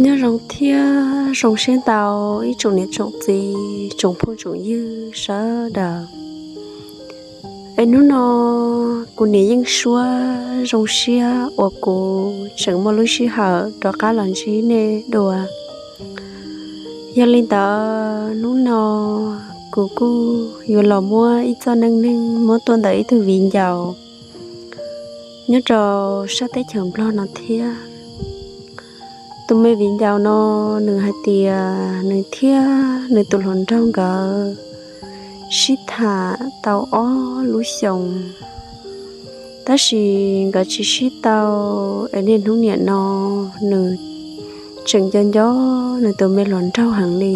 Nyob zoo thiab zoo siab ntau ib tsoom niam tsoom txiv, tsoom phooj tsoom ywg sawv daws. Es hnub no kuv niam yeej suab zoo siab uas kuv tseem muaj lub sij hawm rov qab los ntsib nej dua. Yog li ntawd hnub no kuv kuj yuav los muab ib txoj neej neeg muab tuaj ntawm ib tug viv ncaus nyob rau sab teb chaws Nplog no thiab. Tus me viv ncaus no nws hais tias nws thiab nws tus hluas nraug nkawd sib tham tau ob lub xyoos, tab sis nkawd tsis sib tau, es niaj hnub niam no nws tseem nco nco nws tus me hluas nraug heev li.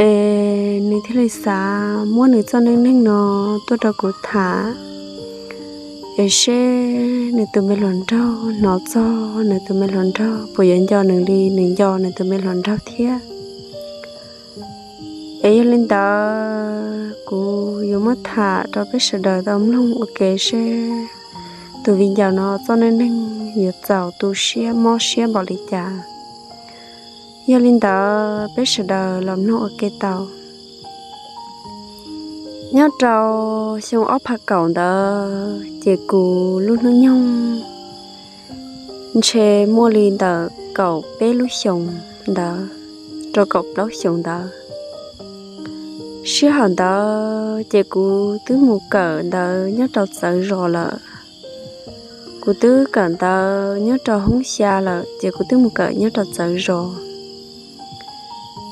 Es nws thiaj li xav muab nws txoj neej neeg no tuaj rau kuv tham, es seb nws tus me hluas nraug hnov txog nws tus me hluas nraug puas yuav nco nws li nws nco nws tus me hluas nraug thiab. Es yog li ntawd kuv yuav muab tham rau peb sawv daws tau mloog ua ke seb tus viv ncaus no txoj neej neeg yuav txaus tu siab mob siab npaum li cas. Yog li ntawd peb sawv daws los mloog ua ke tau. Nyob rau xyoo ob phav kaum ntawd ces kuv lub hnub nyoog ntshe muaj li ntawm kaum peb lub xyoos ntawd rau kaum plaub xyoos ntawd. Sij hawm ntawd ces kuv twb mus kawm ntawv nyob rau txawv zos lawm. Kuv twb kawm ntawv nyob rau hoob xya lawm ces kuv twb mus kawm nyob rau txawv zos.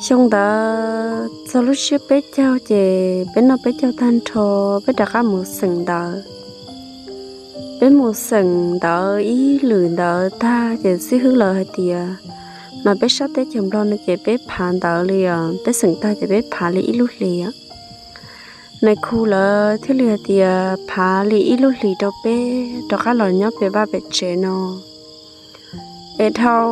Xyoo ntawd txog lub tsiab peb caug ces peb noj peb caug tag nrho, peb rov qab mus xeem ntawv. Peb mus xeem ntawv ib lwm ntawv tag ces xib hwb lawv hais tias, mas peb sab teb chaws Nplog no ces peb phav ntawv li, peb xeem tag ces peb phav li ib lub hlis. Nais khu lawv thiaj li hais tias phav li ib lub hlis rau peb rov qab los nyob pem vaj pem tsev no, es dhau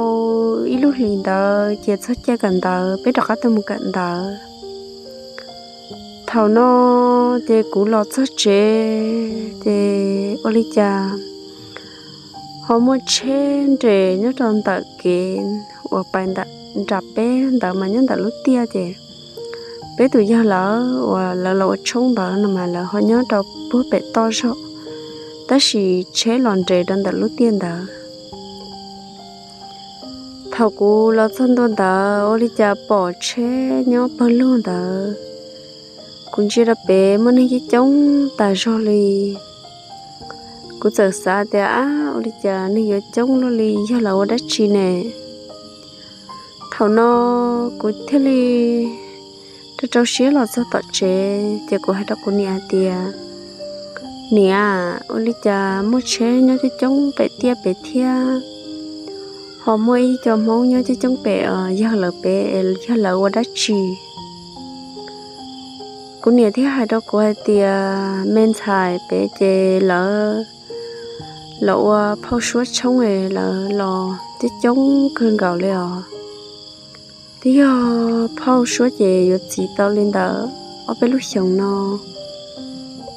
ib lub hlis ntawd ces txog caij kawm ntawv peb rov qab tuaj mus kawm ntawv. Thaum no ces kuv los txog tsev ces ua li cas ho muaj tsheb nres nyob rau ntawm kev uas pais nram peb ntawd mas nyob ntawm lub tiaj ces peb tus yawg lawv uas lawv los ua tshoob ntawd no mas lawv ho nyob rau puag pem toj zog, tab sis tsheb los nres rau ntawm lub tiaj ntawd. Thaum kuv los txog ntua ntawd ua li cas pom tsheb nyob pawg lug ntawd, kuv ntsia rau pem muaj neeg coob coob tas zog li. Kuv txawm xav tias, ab, ua li cas neeg yuav coob luaj li, yog lawv ua dab tsi ne? Thaum no kuv thiaj li rau rau siab los txog tom tsev ces kuv hais rau kuv niam hais tias, niam, ua li cas muaj tsheb nyob coob coob pem tiaj pem thiab, ho muaj ib co Hmoob nyob coob coob pem yawg lawv pem, yog lawv ua dab tsi? Kuv niam thiaj hais rau kuv hais tias, me ntxhais, pem ces lawv los ua phauj suab tshoob es lawv los coob coob kawg nkaus li os. Twb yog phauj suab ces yuav txi tau li ntawm ob peb lub xyoos no,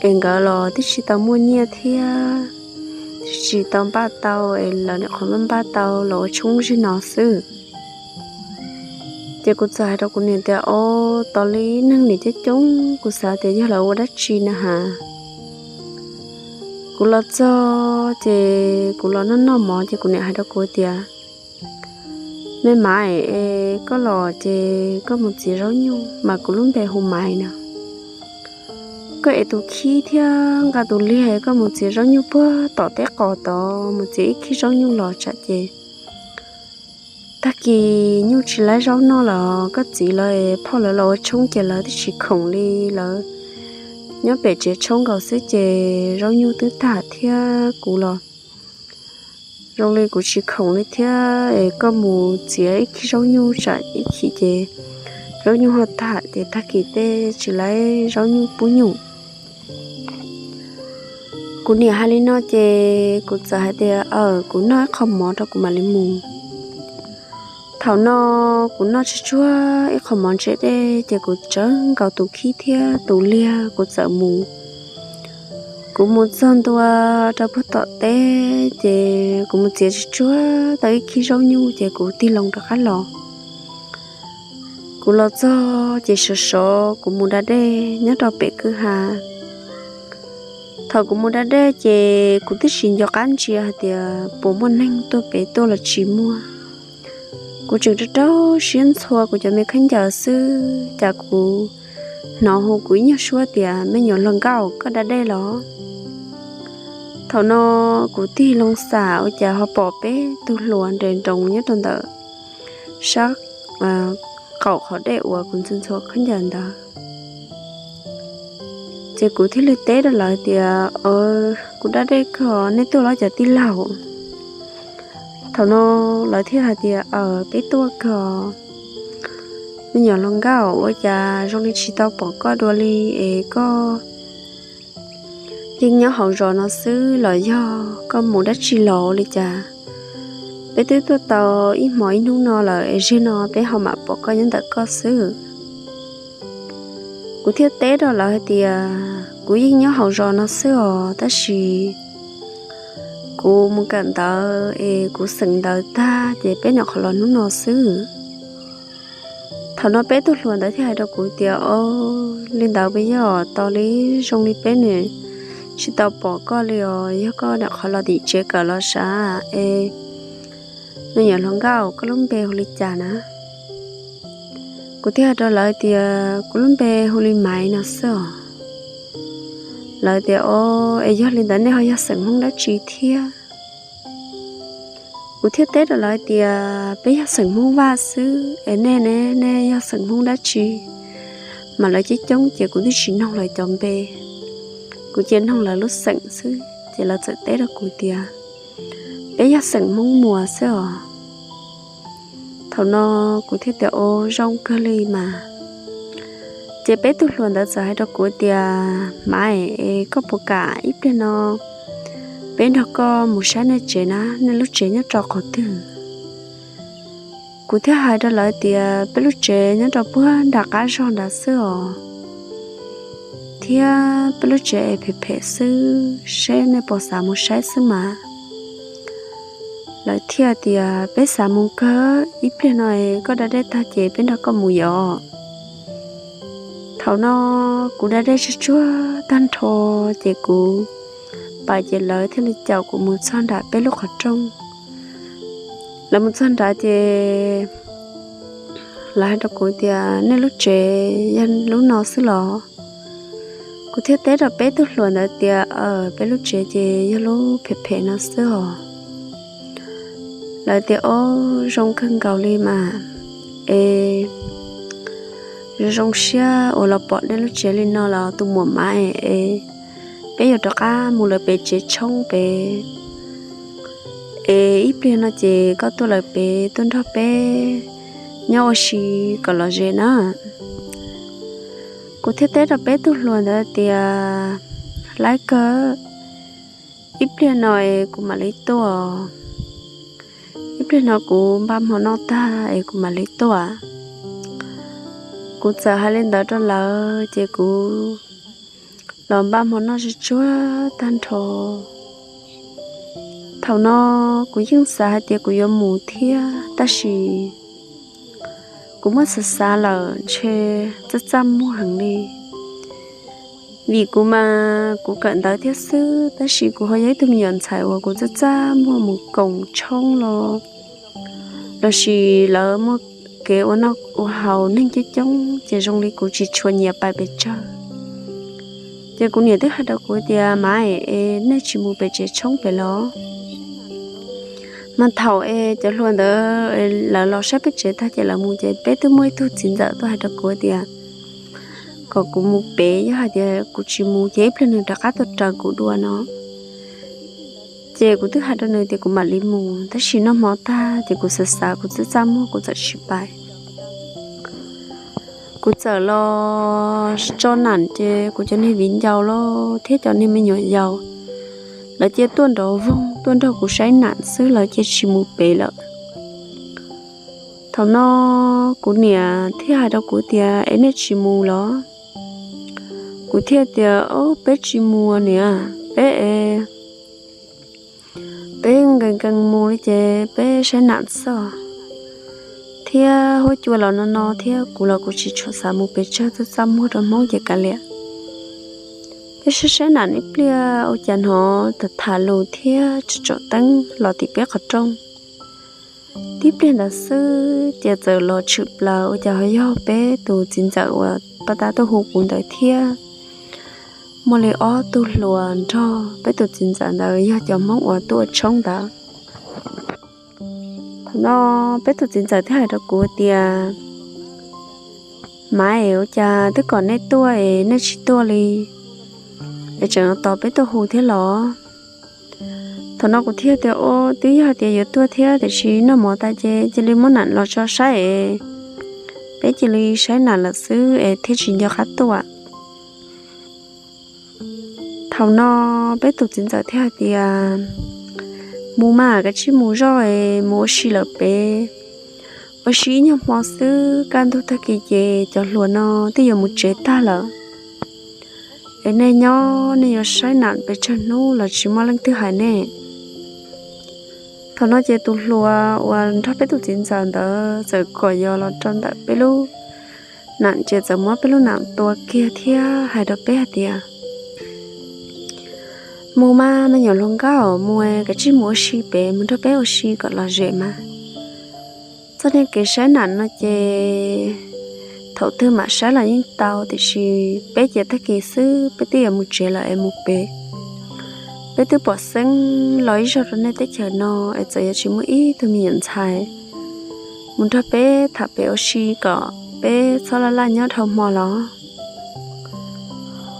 es nkawd los twb tsis tau muaj nyiaj thiab, twb tsis tau npaj tau, es lawv nim qhuav npaj tau los ua tshoob zig no xwb. Ces kuv txawm hais rau kuv niam tias, o, tos li neeg nim coob coob, kuv xav tias yog lawv ua dab tsi na has. Kuv los txog ces kuv los noj noj mov ces kuv niam hais rau kuv tias, me Maiv, es koj los ces koj mus txiav zaub nyuj, mas kuv lub npe hu Maiv no. Koj ev tus khib thiab nqa tus liag koj mus txiav zaub nyuj puag tom teb qos tod, mus txiav ib khib zaub nyuj los tsam ces tag kis nyuj tsis laib zaub noj los koj txiv lawv phauj lawv los ua tshoob ces lawv twb tsis khoom li, lawv nyob pem tsev tshoob nkaus xwb ces zaub nyuj twb tag thiab kuv los zoo li kuv tsis khoom li thiab, es koj mus txiav ib khib zaub nyuj tsam ib chim ces zaub nyuj ho tag ces tag kis tej tsis laib zaub nyuj pub nyuj. Kuv niam hais li no ces kuv txawm hais tias, aw, kuv noj ib qho mov rau kuv mam li mus. Thaum no kuv noj tsuag tsuag ib qho mov ntse dej ces kuv tsawv nkaus tus khib thiab tus liag kuv txawm mus. Kuv mus txog ntua rau puag tom teb ces kuv mus txiav tsuag tsuag tau ib khib zaub nyuj ces kuv tig loo rov qab los. Kuv los txog ces sov sov kuv mus da dej nyob rau pem kwj ha. Thaum kuv mus da dej ces kuv twb tsis nco qab ntsia hais tias puas muaj neeg tuaj pem tuaj los tsis muaj. Kuv tseem rau rau siab ntxhua kuv cov me khaub ncaws xwb, cas kuv hnov hu kuv ib nyuag suab tias, Me nyuam hluas nkauj, koj da dej los? Thaum no kuv tig loo xam ua cas ho pom peb tug hluas nres nroos nyob rau ntawm sab qaum qhov dej uas kuv ntxhua ntxhua khaub ncaws ntawd. Ces kuv thiaj li teb rau lawv tias, Kuv da dej kawg, nej tuaj los cov tij laug? Thaum no lawv thiaj hais tias, Aws, peb tuaj kawg. Me nyuam hluas nkauj, ua cas zoo li tsis tau pom koj dua li es koj yeej nyob hauv zos no xwb los yog koj mus dab tsi los li cas? Peb twb tuaj tau ib hmos ib hnub no lawm es zaum no peb ho mam pom koj nyob ntawm koj xwb. Kuv thiaj teb rau lawv hais tias, Kuv yeej nyob hauv zos no xwb os, tab sis kuv mus kawm ntawv es kuv xeem ntawv tag ces peb nyuam qhuav los hnub no xwb. Thaum no peb tug hluas ntawd thiaj hais rau kuv tias, Aws, li ntawd peb yog tos li zoo li peb nws tsis tau pom koj li os, yog koj nyuam qhuav los tim tsev kawm los sav es. Me nyuam hluas nkauj, koj lub npe hu li cas na? Kuv thiaj hais rau lawv tias, Kuv lub npe hu li Maiv no xwb os. Lawv tias, Aws, es yog li ntawd nej ho yog xeem Hmoob dab tsi thiab? Kuv thiaj teb rau lawv tias, Peb yog xeem Hmoob Vaj xwb es nej ne, nej yog xeem Hmoob dab tsi? Mas lawv coob coob ces kuv twb tsis noog lawv cov npe, kuv cia noog lawv lub xeem xwb ces lawv txawm teb rau kuv tias, Peb yog xeem Hmoob Muas xwb os. Thaum no kuv thiaj tias, Aws, zoo kawg li mas. Ces peb tug hluas ntawd txawm hais rau kuv tias, Maiv, es koj puas kam ib pliag no peb nrog koj mus saib nej tsev na, nej lub tsev nyob rau qhov twg? Kuv thiaj hais rau lawv tias, Peb lub tsev nyob rau puag nram qab zog nrad xwb os, thiab peb lub tsev es phem phem xwb, seb nej puas xav mus saib xwb mas. Lawv thiaj tias, Peb xav mus kawg, ib pliag no koj da dej tag ces peb nrog koj mus yos. Thaum no kuv da dej tsuag tsuag tag nrho ces kuv pais ces lawv thiaj li caum kuv mus txog nram peb lub qhov rooj. Lawv mus txog nrad ces lawv hais rau kuv tias, Nej lub tsev yog lub no xwb los? Kuv thiaj teb rau peb tug hluas ntawd tias, Aws, peb lub tsev ces yog lub phem phem no xwb os. Lawv tias, Aws, zoo kawg nkaus li mas, es zoo zoo siab uas los pom nej lub tsev li no los tus muam Maiv es, peb yuav rov qab mus lawv pem tsev tshoob pem, es ib pliag no ces koj tuaj lawv pem tuaj nrog peb nyob ua si kom los ze na. Kuv thiaj teb rau peb tug hluas ntawd tias, Laib kawg, ib pliag no es kuv mam li tuaj, ib pliag no kuv npaj hmo noj tag es kuv mam li tuaj. Kuv txawm hais li ntawd rau lawv ces kuv los npaj hmo noj tsuag tsuag tag nrho. Thaum no kuv yeej xav hais tias kuv yuav mus thiab, tab sis kuv muab xav xav lawm ntshe txaj txaj muag heev li. Vim kuv mas kuv kawm ntawv thiab xwb, tab sis kuv ho yog ib tug me nyuam ntxhais uas kuv txaj txaj muag mus koom tshoob los, los sis lawv muaj kev ua noj ua haus neeg coob coob ces zoo li kuv tsis tshua nyiam pais pes tsawg. Ces kuv niam twb hais rau kuv tias, Maiv, es nej tsis mus pem tsev tshoob pem los? Mas thaum es cov hluas ntawd lawv los saib peb tsev tag ces lawv mus ces peb twb muaj ib tug txiv ntxawm tuaj hais rau kuv tias kom kuv mus pem, yog hais tias kuv tsis mus ces ib pliag nws rov qab tuaj raws kuv dua no. Ces kuv twb hais rau nws tias kuv mam li mus, tab sis noj hmo tag ces kuv xav xav kuv txaj txaj muag kuv txawm tsis pais. Kuv txawm los tso nam ces kuv cov niag viv ncaus los thiab cov niag me nyuam yaus, lawv cia tuaj nrov voog tuaj nrog kuv saib nam xwb, lawv cia tsis mus pem lawm. Thaum no kuv niam thiaj hais rau kuv tias, Es nej tsis mus los? Kuv thiaj tias, Ob, peb tsis mus niam. peb es peb nkees nkees mus li ces peb saib nam xwb, thiab huab cua los no no thiab kuv los kuv tsis tshua xav mus pes tsawg, txaj txaj muag rau Hmoob ces kav liam. Peb saib saib nam ib pliag ua cas hnov tham tham lus thiab tsom tsom teeb los tim peb qhov rooj. Tib pliag ntawd xwb ces txawm los tshwm plaws ua cas ho yog peb tus txiv ntxawm uas pab tab tuaj hu kuv ntawd thiab muaj li ob tug hluas nrog peb tus txiv ntxawm ntawd yog cov Hmoob uas tuaj ua tshoob ntawd. Thaum no peb tus txiv ntxawm thiaj hais rau kuv tias, Maiv, ua cas twb kom nej tuaj es nej tsis tuaj li, es tseem tos peb tuaj hu thiab los? Thaum no kuv thiaj tias, Ua twb yog tias yuav tuaj thiab tiam sis noj mov tas ces cia li muab nam los tso saib es peb cia li saib nam lawm xwb es thiaj tsis nco qab tuaj. Thaum no peb tus txiv ntxawm thiaj hais tias, Mus mas, kav tsij mus zoj es mus ua si lawm pem, ua si ib nyuag hmo xwb, kaj ntug tag kis ces cov hluas no twb yuav mus tsev tag lawm. Es nej nyob nej yuav saib nam pes tsawg hnub los tsis muaj leej twg hais nej. Thaum no ces tus hluas uas nrog peb tus txiv ntxawm ntawd txawm kom yos los rau ntawm peb lub nam ces txawm muab peb lub nam tua kiag thiab hais rau peb hais tias, Mus mas me nyuam hluas nkauj, mus, kav tsij mus ua si pem, mus nrog peb ua si kom lom zem mas. Txoj niag kev saib nam no ces thaum twg mam saib los yeej tau, tiam sis peb ces tag kis xwb peb twb yuav mus tsev lawm es mus pem. Peb twb pom xeeb los ib zaug rau nej teb chaws no es txawm yuav tsis muaj ib tug me nyuam ntxhais mus nrog peb tham pem ua si kom peb txhob laj laj nyob dhau hmo los.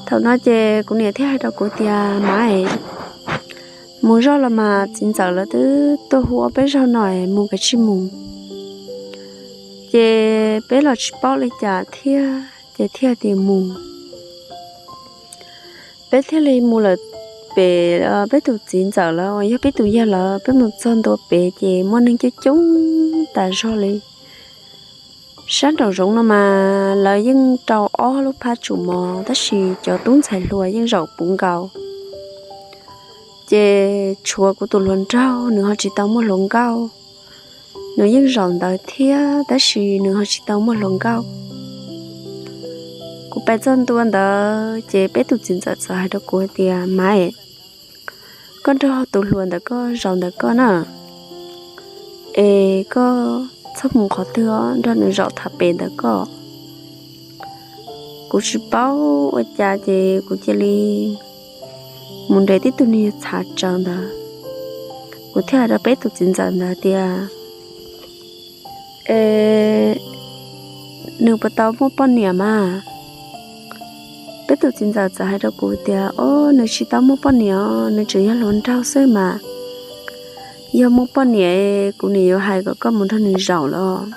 Thaum no ces kuv niam thiaj hais rau kuv tias, Maiv, mus zoj los mas, txiv ntxawm lawv twb tuaj hu ob peb zaug no es mus, kav tsij mus. Ces peb los tsis paub li cas thiab ces thiaj tias mus. Peb thiaj li mus lawm pem peb tus txiv ntxawm lawv uas yog peb tus yawg lawv. Peb mus txog ntua pem ces muaj neeg coob coob tas zog li. Sab nraum zoov no mas lawv yeej rau ob lub phab tsum mov tab sis cov tub ntxhais hluas yeej zaum puv nkaus. Ces tshuav kuv tus hluas nraug nws ho tsis tau muaj hluas nkauj. Nws yeej zaum ntawd thiab tab sis nws ho tsis tau muaj hluas nkauj. Kuv pais txog ntua ntawd ces peb tus txiv ntxawm txawm hais rau kuv hais tias, Maiv, koj nrog tus hluas ntawm koj zaum ntawm koj na, es koj txhob mus qhov twg os, nrog nws zaum tham pem ntawm koj. Kuv tsis paub ua cas ces kuv cia li mus nres tib tug niag txhav tsaws ntawd. Kuv thiaj hais rau peb tus txiv ntxawm ntawd tias, Es nws puas tau muaj poj niam mas? Peb tus txiv ntxawm txawm hais rau kuv tias, Ob, nws tsis tau muaj poj niam os, nws tseem yog hluas nraug xwb mas. Yog muaj poj niam kuv niam yuav hais kom koj mus nrog nws zaum los.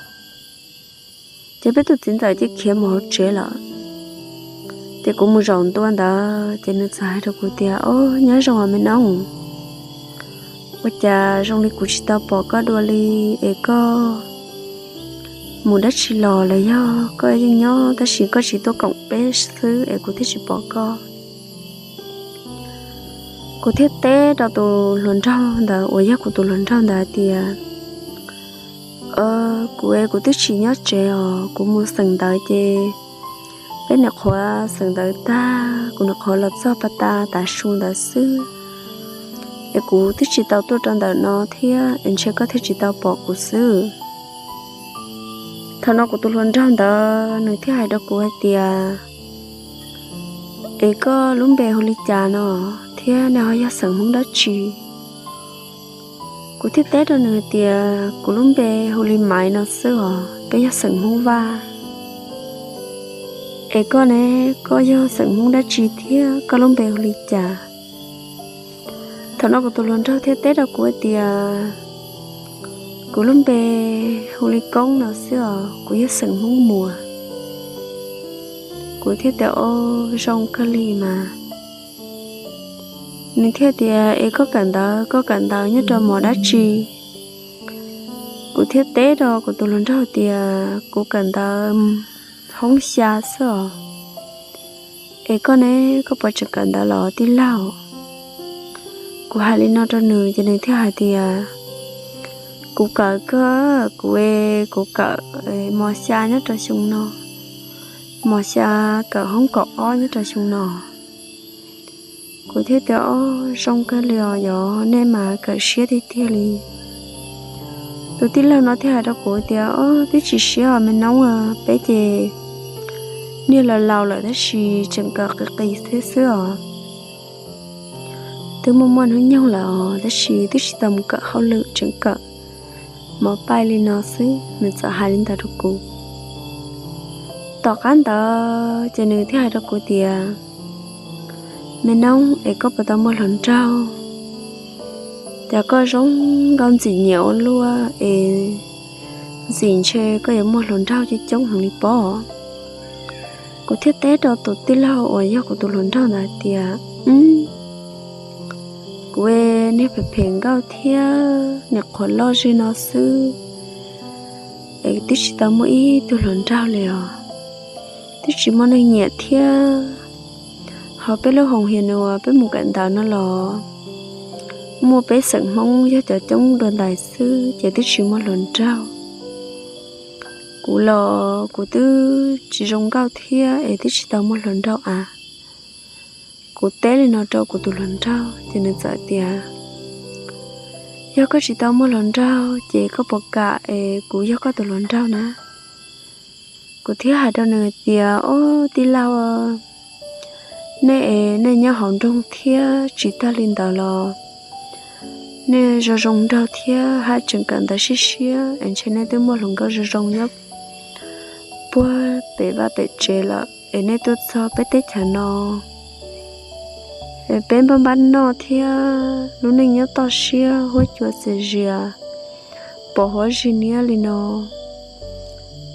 Ces peb tus txiv ntxawm cia khiav mus hauv tsev lawm. Ces kuv mus zaum ntua ntawd ces nws txawm hais rau kuv tias, Ob, nyob zoo os me noob, ua cas zoo li kuv tsis tau pom koj dua li, es koj mus dab tsi los los yog koj yeej nyob tab sis koj tsis tuaj koom peb xwb es kuv thiaj tsis pom koj? Kuv thiaj teb rau tus hluas nraug ntawd uas yog kuv tus hluas nraug ntawd hais tias, Kuv, kuv twb tsis nyob tsev os, kuv mus xeem ntawv ces peb nyuam qhuav xeem ntawv tag, kuv nyuam qhuav los txog pas tas tav su ntawd xwb, es kuv twb tsis tau tuaj rau ntawm no thiab es ntshe koj thiaj tsis tau pom kuv xwb. Thaum no kuv tus hluas nraug ntawd nws thiaj hais rau kuv hais tias, Es koj lub npe hu li cas no, thiab nej ho yog xeem Hmoob dab tsi? Kuv thiaj teb rau nws hais tias, Kuv lub npe hu li Maiv no xwb os, peb yog xeem Hmoob Vaj. Es koj ne, koj yog xeem Hmoob dab tsi thiab koj lub npe hu li cas? Thaum no kuv tus hluas nraug thiaj teb rau kuv hais tias, Kuv lub npe hu li Koob no xwb os, kuv yog xeem Hmoob Muas. Kuv thiaj tias, Ob, zoo kawg li mas. Nws thiaj tias, Es koj kawm ntawv, koj kawm ntawv nyob rau mos dab tsi? Kuv thiaj teb rau kuv tus hluas nraug tias, Kuv kawm ntawv hoob xya xwb os. Es koj ne, koj puas tseem kawm ntawv los tij laug? Kuv hais li no rau nws ces nws thiaj hais tias, kuv kawm kawg, kuv, kuv kawm mos xya nyob rau xyoo no, mos xya kawm hoob kaum ob nyob rau xyoo no. Kuv thiaj tias, ob, zoo kawg li os, yog nej mas kawm siab tiag tiag li. Tus tij laug no thiaj hais rau kuv tias, ob, twb tsis siab os me noob, peb ces niag laus laus lawm tab sis tseem kawm qis qis thiab xwb os. Twb muaj muaj hnub nyoog lawm os tab sis twb tsis tau mus kawm hauj lwm, tseem kawm mos paij li no xwb. Nws txawm hais li ntawd rau kuv. Tom qab ntawd ces nws thiaj hais rau kuv tias, me noob, es koj puas tau muaj hluas nraug? Cas koj zoo nkauj ntxim nyiam ua luaj es ntxim ntshe koj yuav muaj hluas nraug coob coob heev li pob. Kuv thiaj teb rau tus tij laug uas yog kuv tus hluas nraug ntawd hais tias, kuv niag phem phem nkauj thiab niam qhuav loj zig no xwb es twb tsis tau muaj ib tug hluas nraug li os. Twb tsis muaj neeg nyiam thiab. Ho peb lub hoos hias nws uas peb mus kawm ntawv no los muaj peb xeem Hmoob yog cov coob dua ntais xwb ces twb tsis muaj hluas nraug. Kuv los kuv twb tsis zoo nkauj thiab es twb tsis tau muaj hluas nraug a. Kuv teb li no rau kuv tus hluas nraug ces nws txawm tias, yog koj tsis tau muaj hluas nraug ces koj puas kam es kuv yog koj tus hluas nraug na? Kuv thiaj hais rau nws tias, ob, tij laug, nej es nej nyob hauv nroog thiab tsis tag li ntawd los nej zoo zoo nraug thiab haj tseem kawm ntawv siab siab es ntshe nej twb muaj hluas nkauj zoo zoo nyob puag pem vaj pem tsev lawm es nej tuaj txog peb teb chaws no es peb npaj npaj noj thiab lub neej nyob toj siab huab cua txias zias, pos huab zig niab li no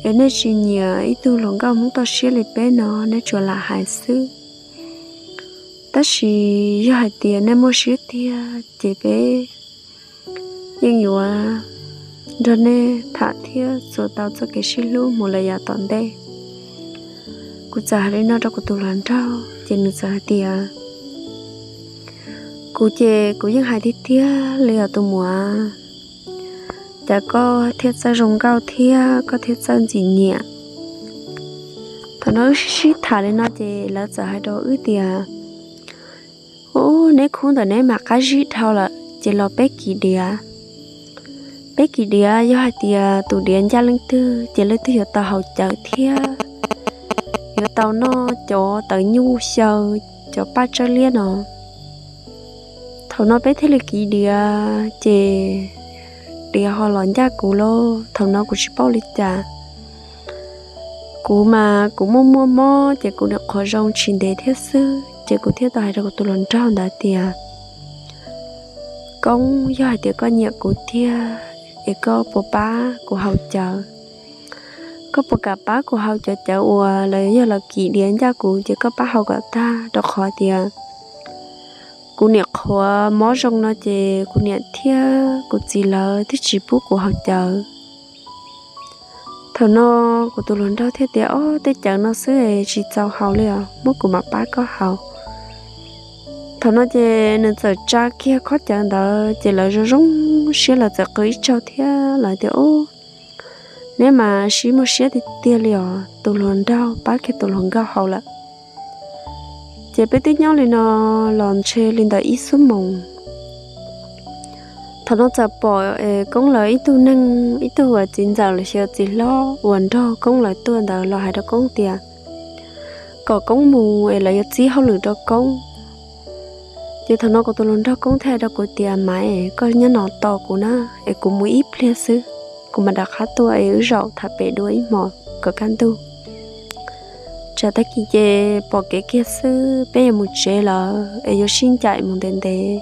es nej tsis nyiam ib tug hluas nkauj Hmoob toj siab li peb no, nej tsuas lam hais xwb. Tab sis yog hais tias nej muaj siab tiag ces peb yeej yuav nrog nej tham thiab txuas tau txoj kev sib hlub mus lawm yav tom ntej. Kuv txawm hais li no rau kuv tus hluas nraug ces nws txawm hais tias, kuv ces kuv yeej hais tiag tiag li os tus muam, cas koj thiaj txawj zoo nkauj thiab koj thiaj txawj ntxim nyiam. Thaum no wb sib sib tham li no ces lawv txawm hais rau wb tias, ub, neb khub ntawm neb mam qab zib dhau lawm ces los peb kiv diav. Peb kiv diav yog hais tias tus diav ncaj leej twg ces leej twg yuav tau haus cawv thiab yuav tau noj cov tawv nyuj xyaw, cov paj tsawb liab no. Thaum no peb thiaj li kiv diav ces diav ho los ncaj kuv lauj. Thaum no kuv tsis paub li cas, kuv mas kuv muaj muaj mob ces kuv niam qhuav zoo tsis ntev thiab xwb ces kuv thiaj tau hais rau kuv tus hluas nraug ntawd tias, koob, yog hais tias koj nyiam kuv tiag es koj puas pab kuv haus cawv? Koj puas kam pab kuv haus cov cawv uas lawv yog lawv kiv diav ncaj kuv ces koj pab haus kom tag, rau qhov tias kuv niam qhuav mob zoo no ces kuv niam thiab kuv txiv lawv twb tsis pub kuv haus cawv. Thaum no kuv tus hluas nraug thiaj tias, ob, tej cawv no xwb es tsis txaus haus li os, muab kuv mam pab koj haus. Thaum no ces nws txawm tsa kiag khob cawv ntawd ces lawv zoo zoo siab, lawv txawm qw ib tsaug thiab lawv tias, ub, neb mas sib muaj siab tiag tiag li os, tus hluas nraug pab kiag tus hluas nkauj haus lawm. Ces peb twb nyob li no los ntshe li ntawm ib xuab moos. Thaum no txawm pom koob lawv ib tug neeg, ib tug uas txiv ntxawm los sis txiv hlob uas nrog koob lawv tuaj ntawd los hais rau koob tias kom koob mus es lawv yuav txib hauj lwm rau koob. Ces thaum no kuv tus hluas nraug koob thiaj hais rau kuv tias, Maiv, koj nyob no tos kuv na, es kuv mus ib pliag xwb, kuv mam rov qab tuaj es wb zaum tham pem dua ib hmos kom kaj ntug. Tsam tag kis ces pom kev kiag xwb, peb yuav mus tsev lawm es yuav sib ncaim mus ntev ntev.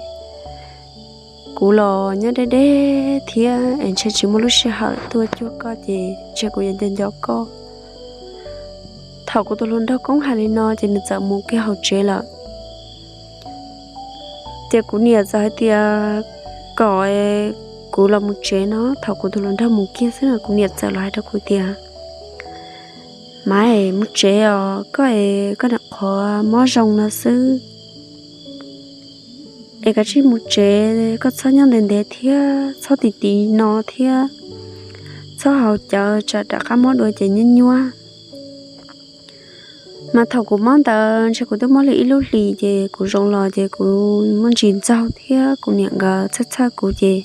Kuv los nyob deb deb thiab es ntshe tsis muaj lub sij hawm tuaj cuag koj ces ntshe kuv yuav nco nco koj. Thaum kuv tus hluas nraug koob hais li no ces nws txawm mus kiag hauv tsev lawm. Ces kuv niam txawm hais tias kom kuv los mus tsev no. Thaum kuv tus hluas nraug mus kiag xwb no kuv niam txawm los hais rau kuv tias, Maiv, mus tsev os, koj es koj niam qhuav mob zoo no xwb. Es kav tsij mus tsev, koj txhob nyob ntev ntev thiab, txhob tiv tiv no thiab, txhob haus cawv tsam rov qab mob dua ces nyuab nyuab. Mas thaum kuv mob ntawd ntshe kuv twb mob li ib lub hlis ces kuv zoo los ces kuv muaj ntsis ntxaug thiab kuv niam nkawd txhawj txhawj kuv ces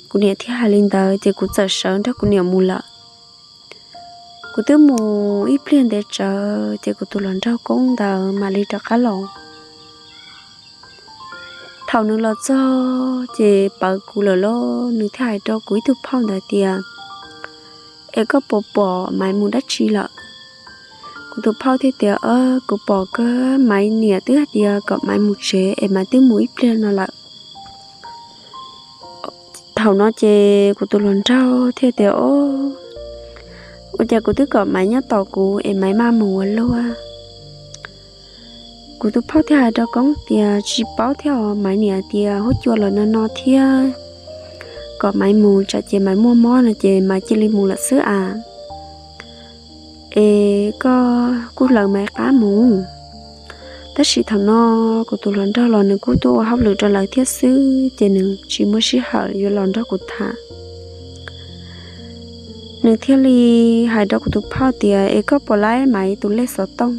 kuv niam thiaj hais li ntawd ces kuv txawm sawv nrog kuv niam mus lawm. Kuv twb mus ib pliag ntev tsawv ces kuv tus hluas nraug koob ntawd mam li rov qab los. Thaum nws los txog ces pawv kuv lawm lauj, nws thiaj hais rau kuv ib tug phauj ntawd tias, Es koj puas pom Maiv mus dab tsi lawm? Kuv tus phauj thiaj tias, Kuv pom kawg, Maiv niam twb hais tias kom Maiv mus tsev es Maiv twb mus ib pliag no lawm. Thaum no ces kuv tus hluas nraug thiaj tias, O, ua cas kuv twb kom Maiv nyob tos kuv es Maiv maj mus ua luaj? Kuv tus phauj thiaj hais rau koob tias, Tsis paub thiab os, Maiv niam tias huab cua los no no thiab, kom Maiv mus tsam ces Maiv muaj mob no ces Maiv cia li mus lawm xwb as. Es koj kuj hlawv Maiv qab mus. Tab sis thaum no kuv tus hluas nraug los nws kuj tuaj ua hauj lwm rau lawv thiab xwb ces nws tsis muaj sij hawm yuav los nrog kuv tham. Nws thiaj li hais rau kuv tus phauj tias, Es koj puas laib Maiv tus lej xov tooj?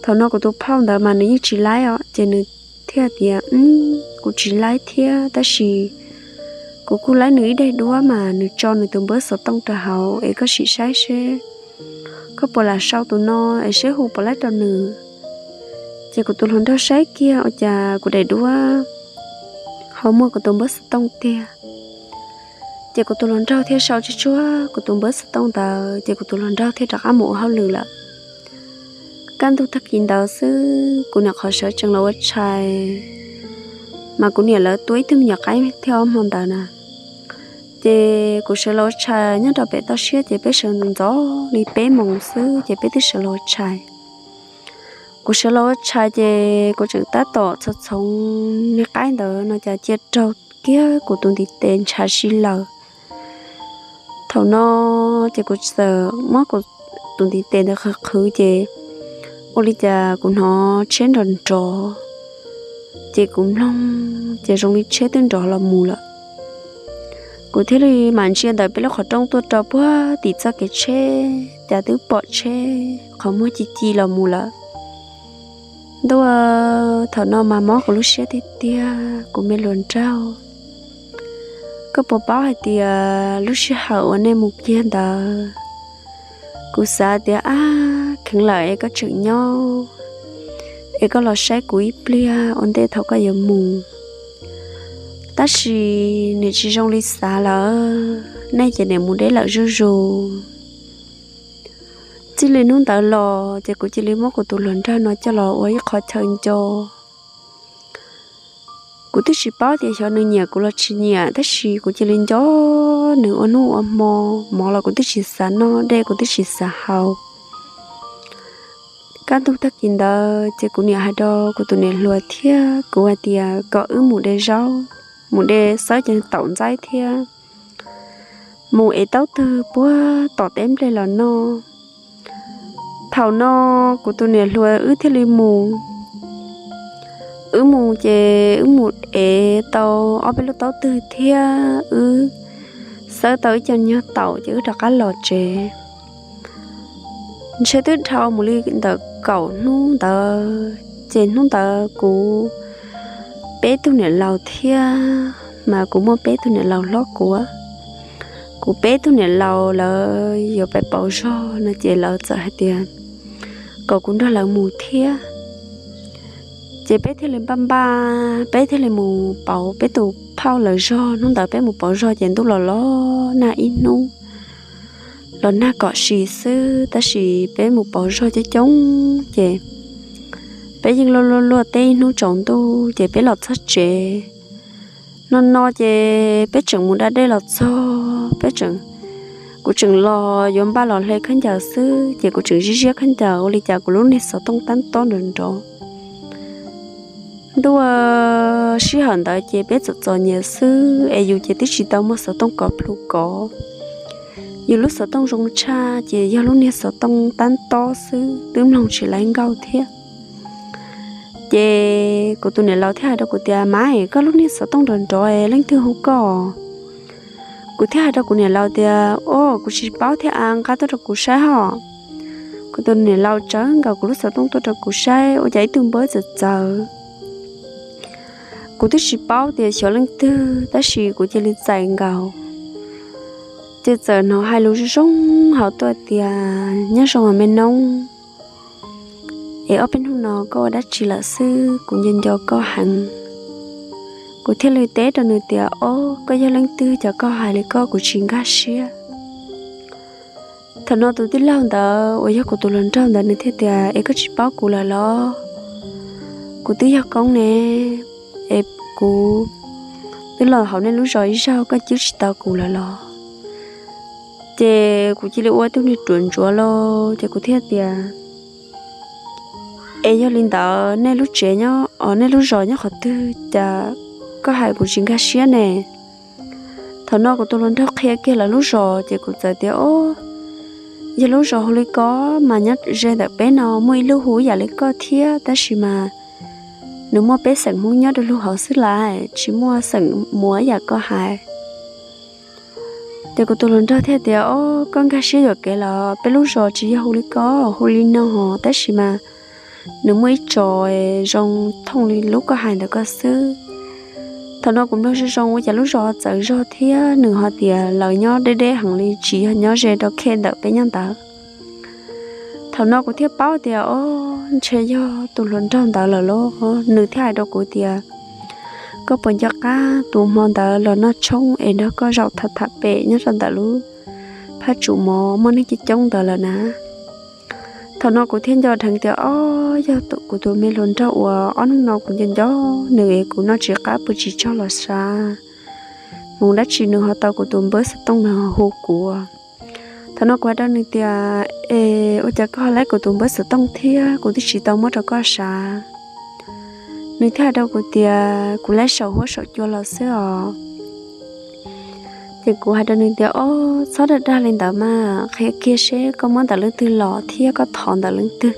Thaum no kuv tus phauj ntawd mas nws yeej tsis laib os, ces nws thiaj tias, Kuv tsis laib thiab, tab sis kuv kuj laib nws ib daim duab mas nws tso nws tus npawb xov tooj rau hauv es koj sim saib seb koj puas lam sau tus no es seb hu puas laib rau nws. Ces kuv tus hluas nraug saib kiag ua cas kuv daim duab ho muaj kuv tus npawb xov tooj tiag. Ces kuv tus hluas nraug thiaj sau tsuag tsuag kuv tus npawb xov tooj ntawd ces kuv tus hluas nraug thiaj rov qab mus ua hauj lwm lawm. Kaj ntug tag kis ntawd xwb kuv niam qhov sawv tsees los ua tshais, mas kuv niam lawv tua ib tug me nyuam qaib thiab ob hmo ntawd na. Ces kuv sawv los ua tshais nyob rau pem toj siab ces peb sawv ntxov li peb moos xwb ces peb twb sawv los ua tshais. Kuv sawv los ua tshais ces kuv tseem tab tom txhoov txhoov niag qaib ntawd no cas cia raug kiag kuv tus ntiv tes ntshav si lawm. Thaum no ces kuv txawm muab kuv tus ntiv tes ntawd qhwv qhwv ces ua li cas kuv hnov tsheb nrov nrov, ces kuv mloog ces zoo li tsheb twb nrov los mus lawm. Kuv thiaj li mam ntsia ntawm peb lub qhov rooj tuaj rau puag tim txoj kev tsheb cas twb pom tsheb qhov muag ci ci los mus lawm. Ntuj, thaum no mas mob kuv lub siab tiag tiag kuv me hluas nraug. Koj puas paub hais tias lub sij hawm uas nej mus kiag ntawd, kuv xav tias ab kheev lawm es koj tseem nyob, es koj los saib kuv ib pliag ua ntej thaum koj yuav mus. Tab sis nws tsis zoo li xav lawm, nej ces nws mus deb lawm zuj zus. Txij li hnub ntawd los ces kuv cia li muab kuv tus hluas nraug no coj los ua ib qho chaw nco. Kuv twb tsis paub tias xyov nws nyiam kuv los tsis nyiam, tab sis kuv cia li nco nws ua hnub ua hmo, mov los kuv twb tsis xav noj, dej kuv twb tsis xav haus. Kaj ntug tag kis ntawd ces kuv niam hais rau kuv tus niam hluas thiab kuv hais tias kom wb mus de zaub, mus de xawb cov taum ntxaib thiab mus ev taub twg puag tom teb nplej los noj. Thaum no kuv tus niam hluas wb thiaj li mus. Wb mus ces wb mus ev tau ob peb lub taub twg thiab wb xawb tau ib co nyuag taum ces wb rov qab los tsev. Ntshe twb dhau mus li ntawm kaum hnub ntawd, ces hnub ntawd kuv peb tug niam laus thiab, mas kuv muaj peb tug niam laus hlob kuv. Kuv peb tug niam laus lawv yuav pais pauv zog no ces lawv txawm hais tias kom kuv nrog lawv mus thiab. Ces peb thiaj li npaj npaj, peb thiaj li mus pauv peb tus phauj lawv zog. Hnub ntawd peb mus pauv zog ces ntuj los los nag ib hnub, los nag kom si xwb, tab sis peb mus pauv zog coob coob ces peb yeej luaj luaj luaj teb ib hnub tsaus ntuj ces peb los txog tsev. No no ces peb tseem mus da dej los txog, peb tseem, kuv tseem los yuav npaj los hle khaub ncaws xwb ces kuv tseem ziab ziab khaub ncaws ua li cas kuv lub niag xov tooj tab tob nrov nrov. Ntuj, sij hawm ntawd ces peb txom txom nyem xwb es yus ces twb tsis tau muaj xov tooj kov plhu kov. Yus lub xov tooj zoo tshaj ces yog lub niag xov tooj tab tob xwb twb mloog tsis laib nkauj thiab. Ces kuv tus niam laus thiaj hais rau kuv tias, Maiv, koj lub niag xov tooj nrov nrov, leej twg hu koj? Kuv thiaj hais rau kuv niam laus tias, O, kuv tsis paub thiab a, nqa tuaj rau kuv saib hos. Kuv tus niam laus tsawv nkaus kuv lub xov tooj tuaj rau kuv saib, ua cas ib tug npawb txawv txawv. Kuv twb tsis paub tias xyov leej twg, tab sis kuv cia li txais nkaus. Ces txawm hnov hais lus zoo zoo hauv tuaj tias, Nyob zoo os me noob, es ob peb hnub no koj ua dab tsi lawm xwb, kuv nco nco koj heev. Kuv thiaj li teb rau nws tias, O, koj yog leej twg, cas koj hais li koj, kuv tsis nkag siab. Thaum no tus tij laug ntawd uas yog kuv tus hluas nraug ntawd nws thiaj tias, Es koj tsis paub kuv lawm los? Kuv twb yog koob ne, es kuv twb los hauv nej lub zos ib zaug, koj cwb tsis tau kuv lawm los? Ces kuv cia li ua tug niag ruam ntsuav lauj, ces kuv thiaj tias, Es yog li ntawd nej lub tsev nyob, nej lub zos nyob qhov twg, cas koj hais kuv tsis nkag siab ne? Thaum no kuv tus hluas nraug qhia kiag lawv lub zos, ces kuv txawm tias, O, yog lub zos hu li ko, mas nyob ze ntawm peb no muaj ib lub hu ib yam li koj thiab, tab sis mas nws muaj peb xeem Hmoob nyob rau lub hauv xwb lawm, tsis muaj xeem muav ib yam koj hais. Ces kuv tus hluas nraug thiaj tias, O, koj nkag siab yuam kev los, peb lub zos tsis yog hu li ko, hu li no hos, tab sis mas nws muaj ib tso zoo thooj li lub koj hais ntawd koj xwb. Thaum no kuv mloog zoo zoo ua cas lub zos txawv zog thiab, nws ho tias lawv nyob deb deb heev li, tsis yog nyob ze rau khej ntawm peb nyob ntawd. Thaum no kuv thiaj paub tias, O, ntshe yog tus hluas nraug ntawd lawm lauj. Nws thiaj hais rau kuv tias, Koj puas nco qab tus hmo ntawd los noj tshoob es nrog koj zaum tham tham pem nyob rau ntawm lub phab tsum mov muaj neeg coob coob ntawd lawm na? Thaum no kuv thiaj nco dheev tias, O, yog kuv tus me hluas nraug uas ob hnub no kuv nco nco nws es kuv noj tsis qab pw tsis tsaug los sav, mus dab tsi nws ho tau kuv tus npawb xov tooj no hu kuv. Thaum no kuv hais rau nws tias, Es ua cas koj ho laib kuv tus npawb xov tooj thiab, kuv twb tsis tau muab rau koj sav? Nws thiaj hais rau kuv tias, Kuv laib saum huab saum cua los xwb os. Ces kuv hais rau nws tias, O, txhob dag dag li ntawd mas, qhia kiag seb koj muab ntawm leej twg los thiab koj thov ntawm leej twg.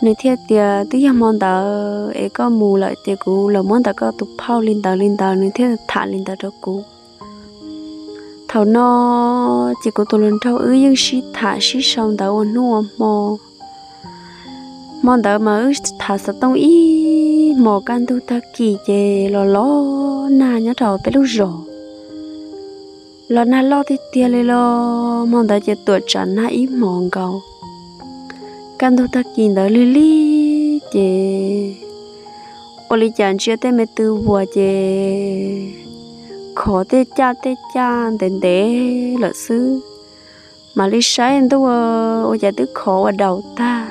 Nws thiaj tias, Twb yog hmo ntawd es koj mus lawm ces kuv los muab ntawm koj tus phauj li ntawd li ntawd. Nws thiaj tham li ntawd rau kuv. Thaum no ces kuv tus hluas nraug wb yeej sib tham sib sau ntawd ua hnub ua hmo. Hmo ntawd mas wb tham xov tooj ib hmos kaj ntug tag kis ces los los nag nyob rau peb lub zos. Los nag loj tiag tiag li los hmo ntawd ces tuam tsam nag ib hmos nkaus. Kaj ntug tag kis ntawd lig lig ces ua li cas ntsia tej me tw vuas ces khov tej caj tej caj ntev ntev lawm xwb. Mam li saib ntuj, ua cas twb khov ua daus tag.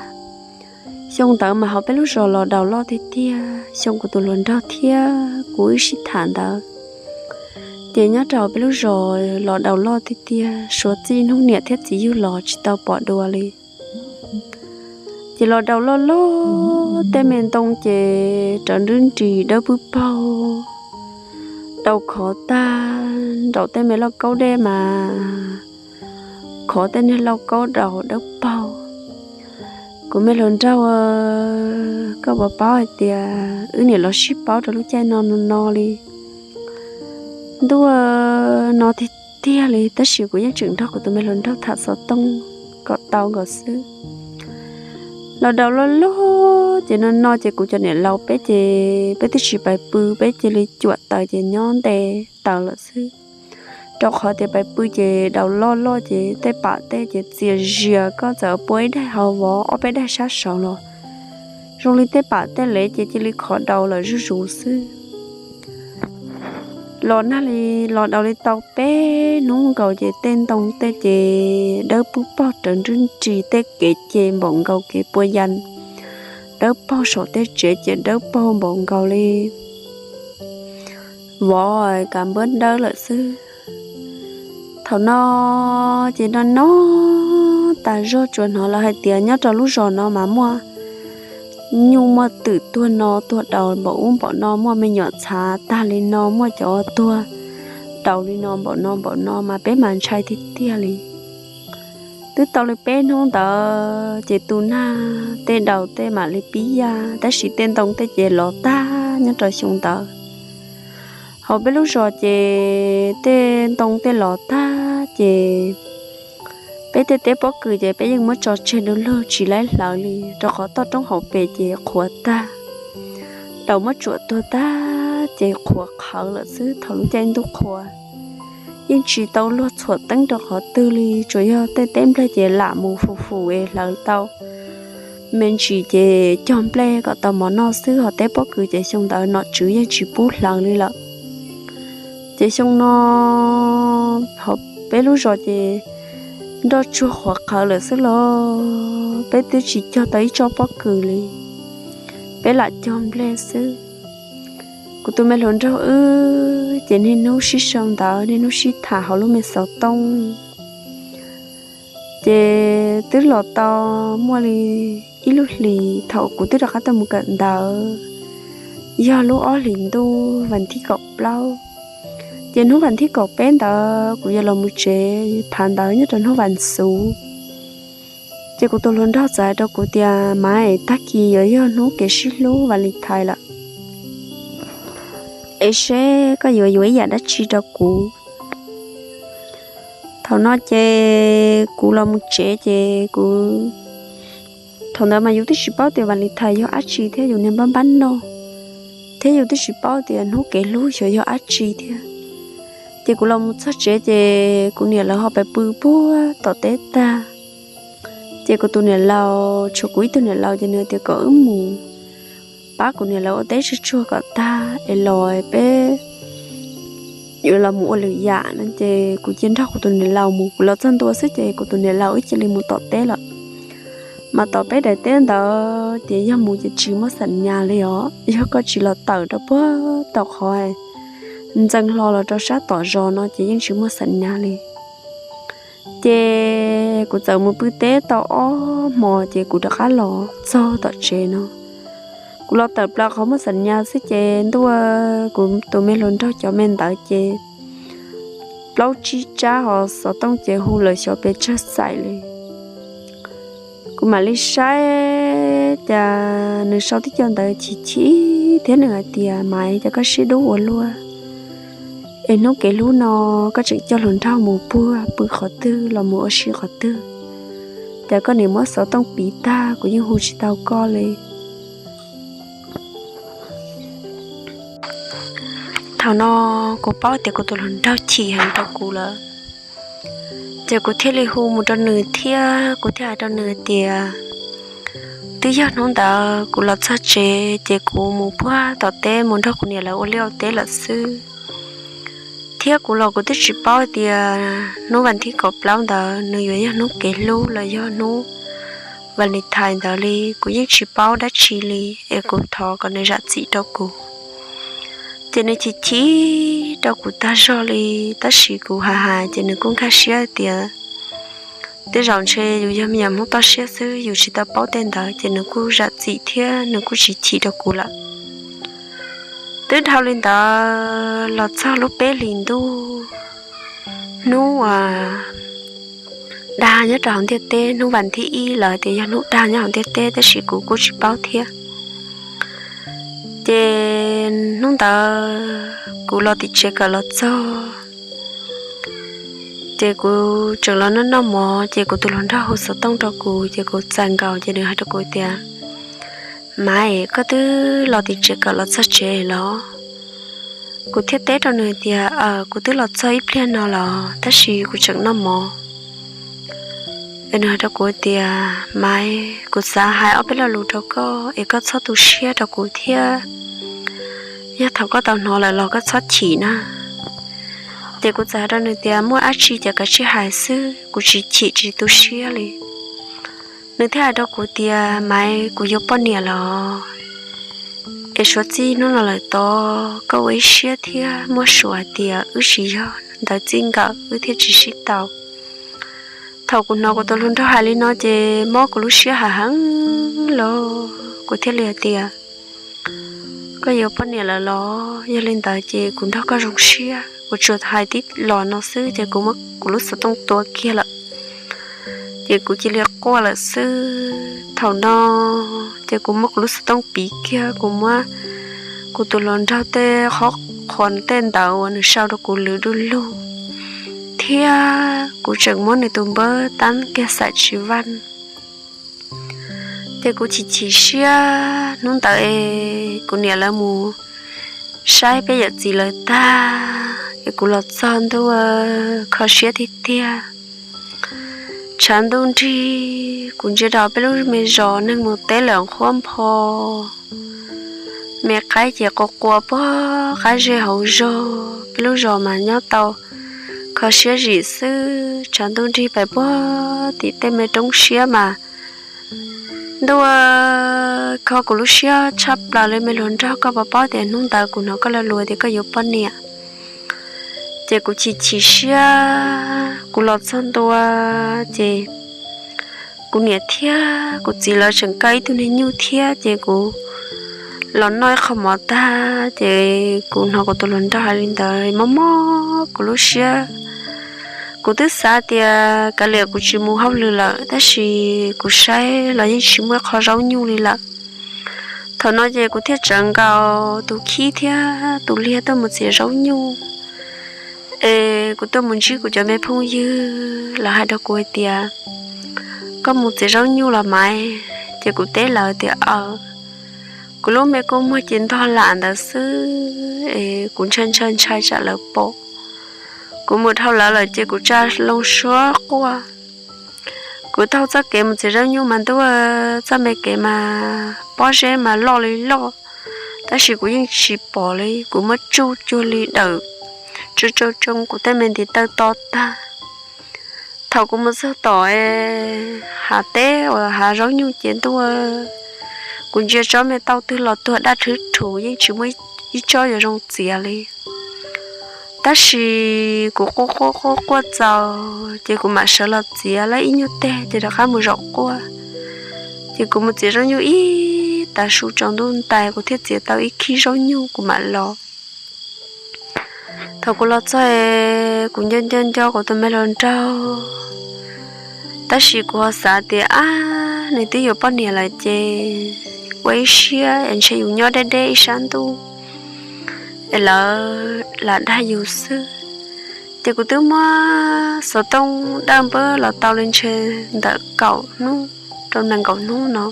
Xyoo ntawd mas hauv peb lub zos los daus loj tiag tiag, xyoo kuv tus hluas nraug thiab kuv wb sib tham ntawd ces nyob rau peb lub zos los daus loj tiag tiag, suav txij hnub niam thiab txiv yug los tsis tau pom dua li. Ces los daus loj loj, tej me ntoo ces rawv nrwb nris dawb pwb paug, daus khov tag, nraum tej me lauj kaub dej mas khov tej niag lauj kaub daus dawb paug. Kuv me hluas nraug, koj puas paub hais tias wb niam los sib paub rau lub caij no no li. Ntuj, no tiag tiag li, tab sis kuv yeej tseem nrog kuv tus me hluas nraug tham xov tooj kom tau nkaus xwb. Los daus loj loj ces no no ces kuv cov niam laus peb ces peb twb tsis pais pw, peb cia li cuam taws ces nyob nte taws lawm xwb. Rau qhov tias pais pw ces daus loj loj ces tej pam tej ces txias zias, koj txawm pua ib daig hauv vov ob peb daig sab saud los zoo li tej pam tej lev ces cia li khov daus lawm zuj zus xwb. Los nag li, los daus li tau peb hnub nkaus ces tej ntoo tej ces dawb pwb paug rawv nrwb nris, tej kev ces npaum nkaus kev pua ya, dawb paug saum tej tsev ces dawb paug npaum nkaus li vov kav npawb dawb lawm xwb. Thaum no ces no no tas zog, tsuas hnov lawv hais tias nyob rau lub zos no mas muaj nyuj muaj twm tuag no tuag daus npaum ub npaum no, muaj me nyuam txhav tag li no, muaj cov tuag daus li no npaum no npaum no, mas peb mas ntshai tiag tiag li. Twb tau li peb hnub ntawd ces tu nag tej daus tej mam li pib yaj, tab sis tej ntoo tej ces los tag nyob rau xyoo ntawd. Hauv peb lub zos ces tej ntoo tej los tag ces peb tej teb pob kws ces peb yeej muab tso tseg du lug tsis laib hlawv li, rau qhov toj roob hauv pes ces qhuav tag, daus muab tsuam tuag tag ces qhuav qhawv lawm xwb. Thaum lub caij ntuj qhuav yeej tsis tau luag txhuam teeb rau qhov twg li, tsuas yog tej teb nplej ces lam mus fus fus es hlawv tau me ntsis ces cog nplej kom tau mov noj xwb. Hos teb pob kws ces xyoo ntawd nom tswv yeej tsis pub hlawv li lawm. Ces xyoo no hauv peb lub zos ces nroj tsuag qhuav qhawv lawm xwb los peb twb tsis cog tau ib tsob pob kws li, peb lam cog nplej xwb. Kuv tus me hluas nraug wb ces niaj hnub sib sau ntawv niaj hnub sib tham hauv lub me xov tooj. Ces twb los tau muaj li ib lub hlis thaum kuv twb rov qab tuaj mus kawm ntawv, yog lub ob hlis ntuj vas thib kaum plaub. Ces hnub vas thib kaum peb ntawd kuv yuav los mus tsev, phav ntawv nyob rau hnub vas xuv. Ces kuv tus hluas nraug txawm hais rau kuv tias, Maiv, tag kis yuav yog hnub kev sib hlub Valentine lawm, es seb koj yuav yuav ib yam dab tsi rau kuv. Thaum no ces kuv los mus tsev ces kuv, thaum ntawd mas yus twb tsis paub tias Valentine yog dab tsi thiab, yus niag npab npab no, thiab yus twb tsis paub tias hnub kev hlub xyov yog dab tsi thiab. Ces kuv los mus txog tsev ces kuv niam lawv ho pw puag tom teb tag. Ces kuv tus niam laus, tshuav kuv ib tug niam laus ces nws tias kom wb mus pab kuv niam lawv ua teb tsuag tsuag kom tag es los peb yuav los mus ua lwm yam no. Ces kuv cia nrog kuv tus niam laus mus, kuv los txog ntua xwb ces kuv tus niam laus wb cia li mus tom teb lawm. Mas tom peb daim teb ntawd ces yog mus ces tsis muaj xam nyas li os, yog koj tsis los tawm rau puag tom qhov ntxeev hlo los rau sab tom zos no ces yeej tsis muaj xam nyas li. Ces kuv txawm mus pw teb tau ob hmos ces kuv rov qab los txog tom tsev no. Kuv los tawm plaws qhov muaj xam nyas xwb ces ntuj, kuv tus me hluas nraug cov me ntawv ces plaub tsib tsab hos xov tooj ces hu lawm xyov pes tsawg xaim li. Kuv mam li saib cas nws sau tib co ntawv chim chim thiab nws hais tias, Maiv, cas koj siab dub ua luaj, es hnub kev hlub no koj tseem coj hluas nraug mus puag pw qhov twg los mus ua si qhov twg, cas koj niam muab xov tooj piv tag kuv yeej hu tsis tau koj li. Thaum no kuv paub tias kuv tus hluas nraug chim heev rau kuv lawm, ces kuv thiaj li hu mus rau nws thiab kuv thiaj hais rau nws tias, twb yog hnub ntawd kuv los txog tsev ces kuv mus puag tom teb mus nrog kuv niam lawv ua liaj ua teb lawm xwb. Thiab kuv los kuv twb tsis paub tias hnub vas thib kaum plaub ntawd nws yuav yog hnub kev hlub los yog hnub Valentine ntawd li, kuv yeej tsis paub dab tsi li, es kuv thov kom nws zam txim rau kuv. Ces nws chim chim rau kuv tag zog li, tab sis kuv hais hais ces nws kuj nkag siab tias, tej zaum ntshe yus yog me nyuam Hmoob toj siab xwb, yus tsis tau paub tej ntawd, ces nws kuj zam txim thiab nws kuj tsis chim rau kuv lawm. Twb dhau li ntawd los txog lub peb hlis ntuj, hnub uas dag nyob rau hauv ntiaj teb, hnub vas thib ib lawv tias yog hnub dag nyob hauv ntiaj teb, tab sis kuv kuj tsis paub thiab. Ces hnub ntawd kuv los tim tsev kawm los txog, ces kuv tseem los noj noj mov, ces kuv tus hluas nraug hu xov tooj rau kuv, ces kuv txais nkaus, ces nws hais rau kuv tias, Maiv, koj twb los tim tsev kawm los txog tsev los? Kuv thiaj teb rau nws tias, Aws, kuv twb los txog ib pliag no los, tab sis kuv tseem noj mov. Es nws hais rau kuv tias, Maiv, kuv xav hais ob peb lo lus rau koj, es koj txhob tu siab rau kuv thiab. Yog thaum koj tau hnov lawm los koj txhob chim na. Ces kuv txawm hais rau nws tias, Muaj dab tsi ces kav tsij hais xwb, kuv tsis chim tsis tu siab li. Nws thiaj hais rau kuv tias, Maiv, kuv yuav poj niam los, es suav txij hnub no lawm tod koj ua ib siab thiab muab suav hais tias wb tsis yog ntawv txij nkawm, wb thiaj tsis sib tau. Thaum kuv hnov kuv tus hluas nraug hais li no ces mob kuv lub siab hav heev los, kuv thiaj li hais tias, Koj yuav poj niam lawm los? Yog li ntawd ces kuv nrog koj zoo siab. Kuv tsuas hais tib los no xwb ces kuv muab kuv lub xov tooj tua kiag lawm. Ces kuv cia li quaj lawm xwb. Thaum no ces kuv muab kuv lub xov tooj piv kiag, kuv muab kuv tus hluas nraug tej qhov qhuas tej ntawv uas nws sau rau kuv lwv du lug, thiab kuv tseem muab nws tus npawb tab kiag xam tsis vaj. Ces kuv chim chim siab, hnub ntawd es kuv niam lawv mus saib peb yawm txiv lawv tag es kuv los txog ntuj, kho siab tiag tiag. Tshav ntuj nrig, kuv ntsia rau peb lub me zos neeg mus teb lawm nqhuab npho, me qaib ces quas quas puag qab zej hauv zog, peb lub zos mas nyob tau kho siab zim xwb. Tshav ntuj nrig pais puag tim tej me roob siab mas ntuj, kho kuv lub siab tshaj plaws li. Me hluas nraug, koj puas paub tias hnub ntawd kuv hnov koj lo lus tias koj yuav poj niam? Ces kuv chim chim siab, kuv los txog ntua ces kuv niam thiab kuv txiv lawv tseem kaw ib tug niag nyuj thiab, ces kuv los noj ib qho mov tag ces kuv hnov kuv tus hluas nraug hais li ntawd mob mob kuv lub siab. Kuv twb xav tias kav liam kuv tsis mus hauj lwm lawm, tab sis kuv saib los yeej tsis muaj ib qho zaub nyuj li lawm. Thaum no ces kuv thiaj tsawv nkaus tus khib thiab tus liag tuaj mus txiav zaub nyuj. Es kuv tuaj mus ntsib kuv cov me phooj ywg, lawv hais rau kuv hais tias, koj mus txiav zaub nyuj los mas? Ces kuv teb lawv tias, aw, kuv lub me kua muag ces ntog lam ntawd xwb es kuv ntshai ntshai ntshai tsam lawv pom. Kuv mus dhau lawv lawm ces kuv tsa loo suab quaj. Kuv taug txoj kev mus txiav zaub nyuj mas ntuj, txoj me kev mas pob zeb mas loj li loj, tab sis kuv yeej tsis pom li. Kuv muab tsuj cuag li dawm tsoo tsoo tsoo kuv tej me ntiv taw to tag. Thaum kuv mus txog tom hav teb uas hav zaub nyuj ces ntuj, kuv ntsia tsob me tauj twg los tuag daj rhwv rhuv, yeej tsis muaj ib tsob yuav zoo txiav li. Tab sis kuv quaj quaj quaj quaj txaus ces kuv mam sawv los txiav lawm ib nyuag teg ces rov qab mus zaum quaj. Ces kuv mus txiav zaub nyuj ib tav su tsaus ntuj ntais, kuv thiaj txiav tau ib khib zaub nyuj kuv mam los. Thaum kuv los txog, kuv nco nco nco kuv tus me hluas nraug, tab sis kuv ho xav tias, ab, nws twb yuav poj niam lawm ces ua ib siab es ntshe yus nyob deb deb ib sab ntuj es lawv lam dag yus xwb. Ces kuv twb muab xov tooj dawj npawb los tau li ntshe ntawm kaum hnub rau nees nkaum hnub no,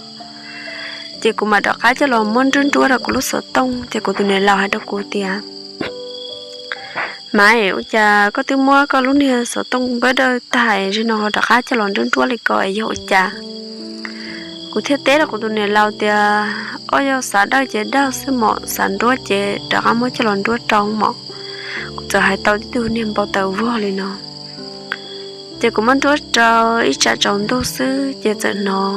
ces kuv mam rov qab coj los muab nruab nruab rau kuv lub xov tooj. Ces kuv tus niam laus hais rau kuv tias, Maiv, ua cas koj twb muab koj lub niag xov tooj npawb dawj tag, zaum no ho rov qab coj los nruab nruab li ko es yog ua cas? Kuv thiaj teb rau kuv tus niam laus tias, Ob, yog xav dawj ces dawj xwb mom, xav nruab ces rov qab muab coj los nruab rau mom. Kuv txawm hais tau tib tug niag npau taws vog li no. Ces kuv muab nruab rau ib tsam tsaus ntuj xwb ces txawm hnov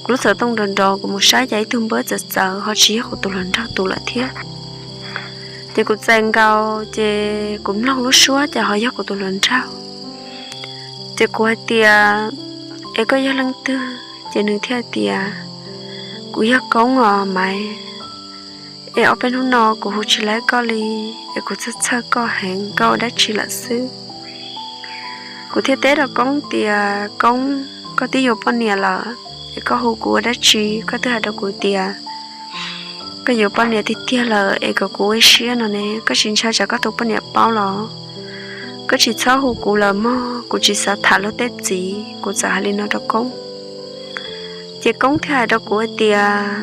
kuv lub xov tooj nrov nrov, kuv mus saib cas ib tug npawb txawv txawv, ho tsis yog kuv tus hluas nraug tus lawm thiab. Ces kuv txais nkaus ces kuv mloog lub suab ces ho yog kuv tus hluas nraug. Ces kuv hais tias, Es koj yog leej twg? Ces nws thiaj tias, Kuv yog Koob os Maiv. Es ob peb hnub no kuv hu tsis laib koj li, es kuv txhawj txhawj koj heev, koj ua dab tsi lawm xwb? Kuv thiaj teb rau Koob tias, Koob, koj twb yuav poj niam lawm es koj hu kuv ua dab tsi? Koj twb hais rau kuv tias koj yuav poj niam tiag tiag lawm es kom kuv ua ib siab no ne, koj tsis ntshai tsam koj tus poj niam paub los? Koj tsis txhob hu kuv lawm mog, kuv tsis xav tham luag tej txiv. Kuv txawm hais li no rau Koob. Ces Koob thiaj hais rau kuv hais tias,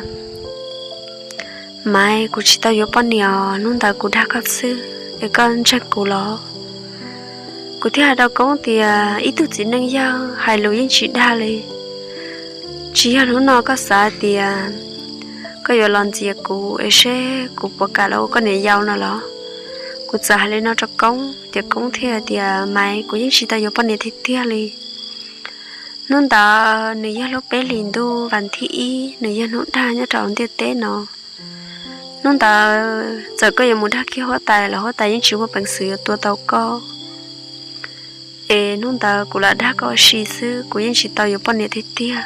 Maiv, kuv tsis tau yuav poj niam os, hnub ntawd kuv dag koj xwb es koj ntseeg kuv los? Kuv thiaj hais rau Koob tias, Ib tug txiv neej yawg hais lus yeej tsis dag li. Tsis yog hnub no koj xav tias koj yuav los ntxias kuv es seb kuv puas kam los ua koj niam yau no los? Kuv txawm hais li no rau Koob ces Koob thiaj tias, Maiv, kuv yeej tsis tau yuav poj niam tiag tiag li. Hnub ntawd nws yog lub peb hlis ntuj vas thib ib, nws yog hnub dag nyob rau ntiaj teb no. Hnub ntawd txawm koj yuav mus dag kiag huab tais los huab tais yeej tsis muaj peev xwm yuav tua tau koj. Es hnub ntawd kuv lam dag koj ua si xwb, kuv yeej tsis tau yuav poj niam tiag tiag.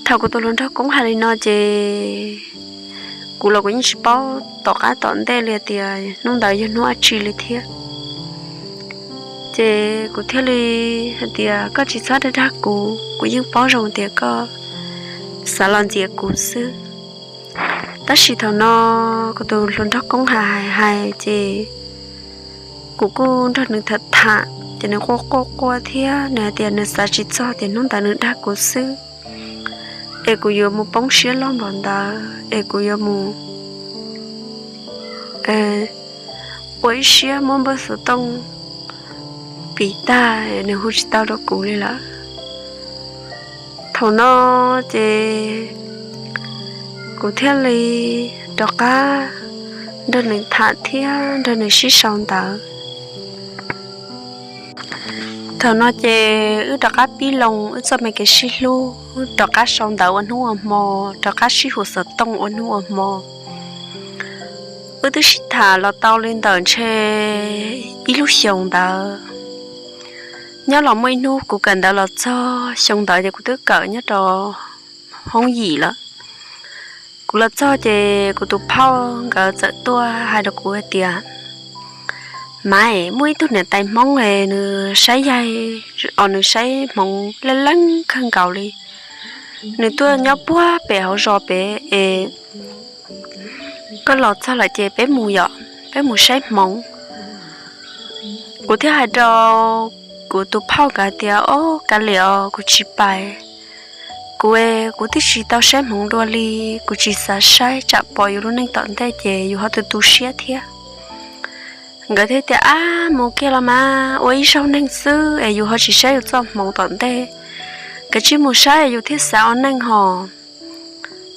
Thaum kuv tus hluas nraug Koob hais li no ces kuv los kuv yeej tsis paub tom qab tom ntej li tias hnub ntawd yog hnub dab tsi li thiab. Ces kuv thiaj li hais tias, koj tsis txhob dag dag kuv, kuv yeej paub zoo tias koj xav los ntxias kuv xwb. Tab sis thaum no kuv tus hluas nraug koob hais hais hais ces kuv kuj nrog nws tham tham, ces nws quaj quaj quaj thiab nws hais tias nws xav tsis txog tias hnub ntawd nws dag kuv xwb, es kuv yuav mus poob siab loj npaum ntawd es kuv yuav mus ua ib siab muab npawb xov tooj pim tag, nws hu tsis tau rau kuv li lawm. Thaum no ces kuv thiaj li rov qab nrog nws tham thiab nrog nws sib sau ntawv. Thaum no ces wb rov qab pib loo wb txoj me kev sib hlub, rov qab sau ntawv ua hnub ua hmo, rov qab sib hu xov tooj ua hnub ua hmo. Wb twb sib tham los tau li ntawm ntshe ib lub xyoos ntawd. Nyob los muaj ib hnub kuv kawm ntawv los txog, xyoo ntawd ces kuv twb kawm nyob rau hoob yim lawm. Kuv los txog ces kuv tus phauj nkawd txawm tuaj hais rau kuv hais tias, Maiv, muaj ib tug niam tais Hmoob es nws saib yaig, os, nws saib hmoov leej leej kawg nkaus li. Nws tuaj nyob puag pem hauv zos pem es koj los txog lawm ces peb mus yom, peb mus saib hmoov. Kuv thiaj hais rau kuv tus phauj nkawd tias, Ob, kav liam os, kuv tsis pais. Kuv, kuv twb tsis tau saib hmoov dua li, kuv tsis xav saib tsam pom yus lub neej tom ntej ces yus ho tu tu siab thiab. Nkawd thiaj tias, Ab, mus kiag los mas, ua ib zaug neeg xwb es yus ho tsis saib yus txoj hmoov tom ntej, kav tsij mus saib yus thiaj xav ua neej hos.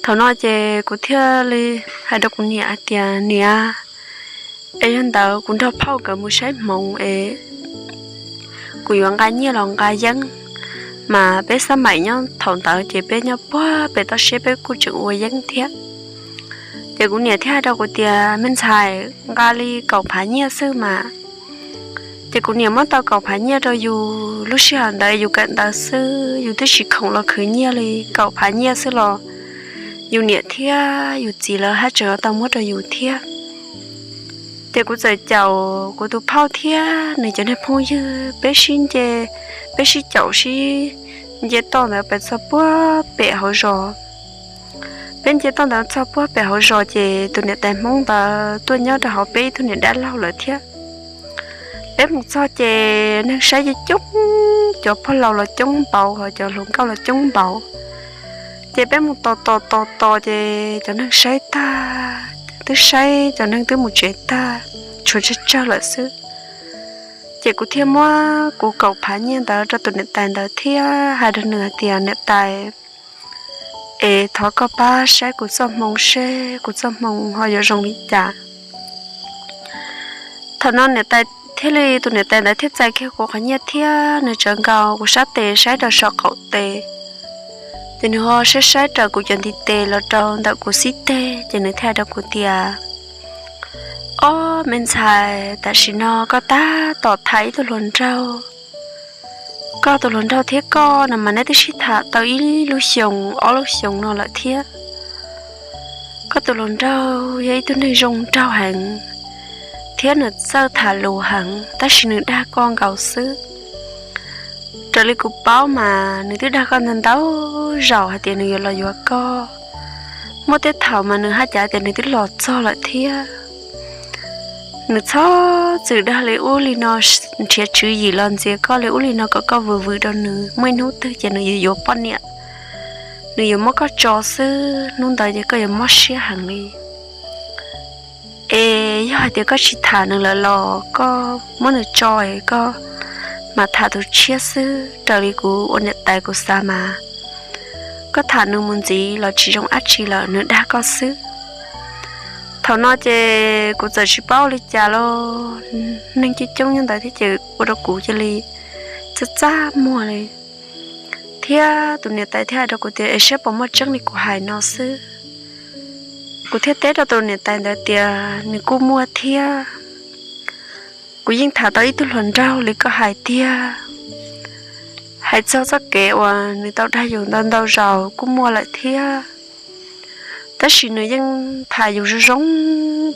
Thaum no ces kuv thiaj li hais rau kuv niam hais tias, Niam, es yog ntawd kuv nrog phauj nkawd mus saib hmoov es kuv yuav nqa nyiaj los nqa yeeb, mas peb xab maim nyob thaum ntawd ces peb nyob puag pem toj siab peb kuj tseem ua yeeb thiab. Ces kuv niam thiaj hais rau kuv tias, Me ntxhais, nqa li kaum phav nyiaj xwb mas. Ces kuv niam muab tau kaum phav nyiaj rau yus, lub sij hawm ntawd yus kawm ntawv xwb, yus twb tsis khoom los khwv nyiaj li, kaum phav nyiaj xwb los yus niam thiab yus txiv lawv haj tseem tau muab rau yus thiab. Ces kuv txawm caum kuv tus phauj thiab nws cov niag phooj ywg, peb sib nce, peb sib caum sib nce toj ntawd pes txog puag pem hauv zos. Peb nce toj ntawd txog puag pem hauv zos ces tus niam tais Hmoob ntawd tuaj nyob rau hauv peb ib tug niam dab laug lawm thiab. Peb mus txog ces neeg saib coob coob, cov pog laus los coob npaum, hos cov hluas nkauj los coob npaum. Ces peb mus tos tos tos tos ces cov neeg saib tag, twb saib cov neeg twb mus tsev tag, tshuav tsawg tsawg lawm xwb. Ces kuv thiaj muab kuv kaum phav nyiaj ntawd rau tus niam tais ntawd thiab hais rau nws hais tias, Niam tais, es thov koj pab saib kuv txoj hmoo seb kuv txoj hmoo ho yuav zoo li cas. Thaum no niam tais thiaj li, tus niam tais ntawd thiaj txais kiag kuv qhov nyiaj thiab nws tsawv nkaus kuv sab tes saib rau saum qaum tes. Ces nws ho saib saib raws kuv cov ntiv tes los rau ntawm kuv xib teg, ces nws thiaj hais rau kuv tias, Ob, me ntxhais, tam sim no koj tab tom tham ib tug hluas nraug. Koj tus hluas nraug thiab koj no mas neb twb sib tham tau ib lub xyoos ob lub xyoos no lawm thiab. Koj tus hluas nraug yog ib tug neeg zoo nraug heev thiab nws txawj tham lus heev, tab sis nws dag koj nkaus xwb. Raws li kuv paub mas nws twb dag koj ntau ntau zaus hais tias nws yuav los yuav koj. Muaj tej thaum mas nws haj cav tias nws twb los txog lawm thiab. Nws txhob txwm dag li ub li no, nrhiav tswv yim los ntxias koj li ub li no kom koj vwm vwm rau nws, muaj ib hnub twg ces nws yuav yuav poj niam, nws yuav muab koj tso xwb, hnub ntawd ces koj yuav mob siab heev li. Es yog hais tias koj tsis tham nws lawm los koj muab nws tso es koj mam tham tus tshiab xwb. Raws li kuv ua niam tais kuv xav mas koj tham nws mus ntxiv los tsis zoo dab tsi lawm, nws dag koj xwb. Thaum no ces kuv txawm tsis paub ua li cas los neeg coob coob nyob ntawd thiab ces ua rau kuv cia li txaj txaj muag li. Thiab tus niam tais thiaj hais rau kuv tias es saib puas muaj tseeb li kuv hais no xwb. Kuv thiaj teb rau tus niam tais ntawd tias nws kuj muaj thiab. Kuv yeej tham tau ib tug hluas nraug li koj hais tiag. Hais txog txoj kev uas nws tau dag yus ntau ntau zaus kuj muaj lawm thiab. Tab sis nws yeej tham yus zoo zoo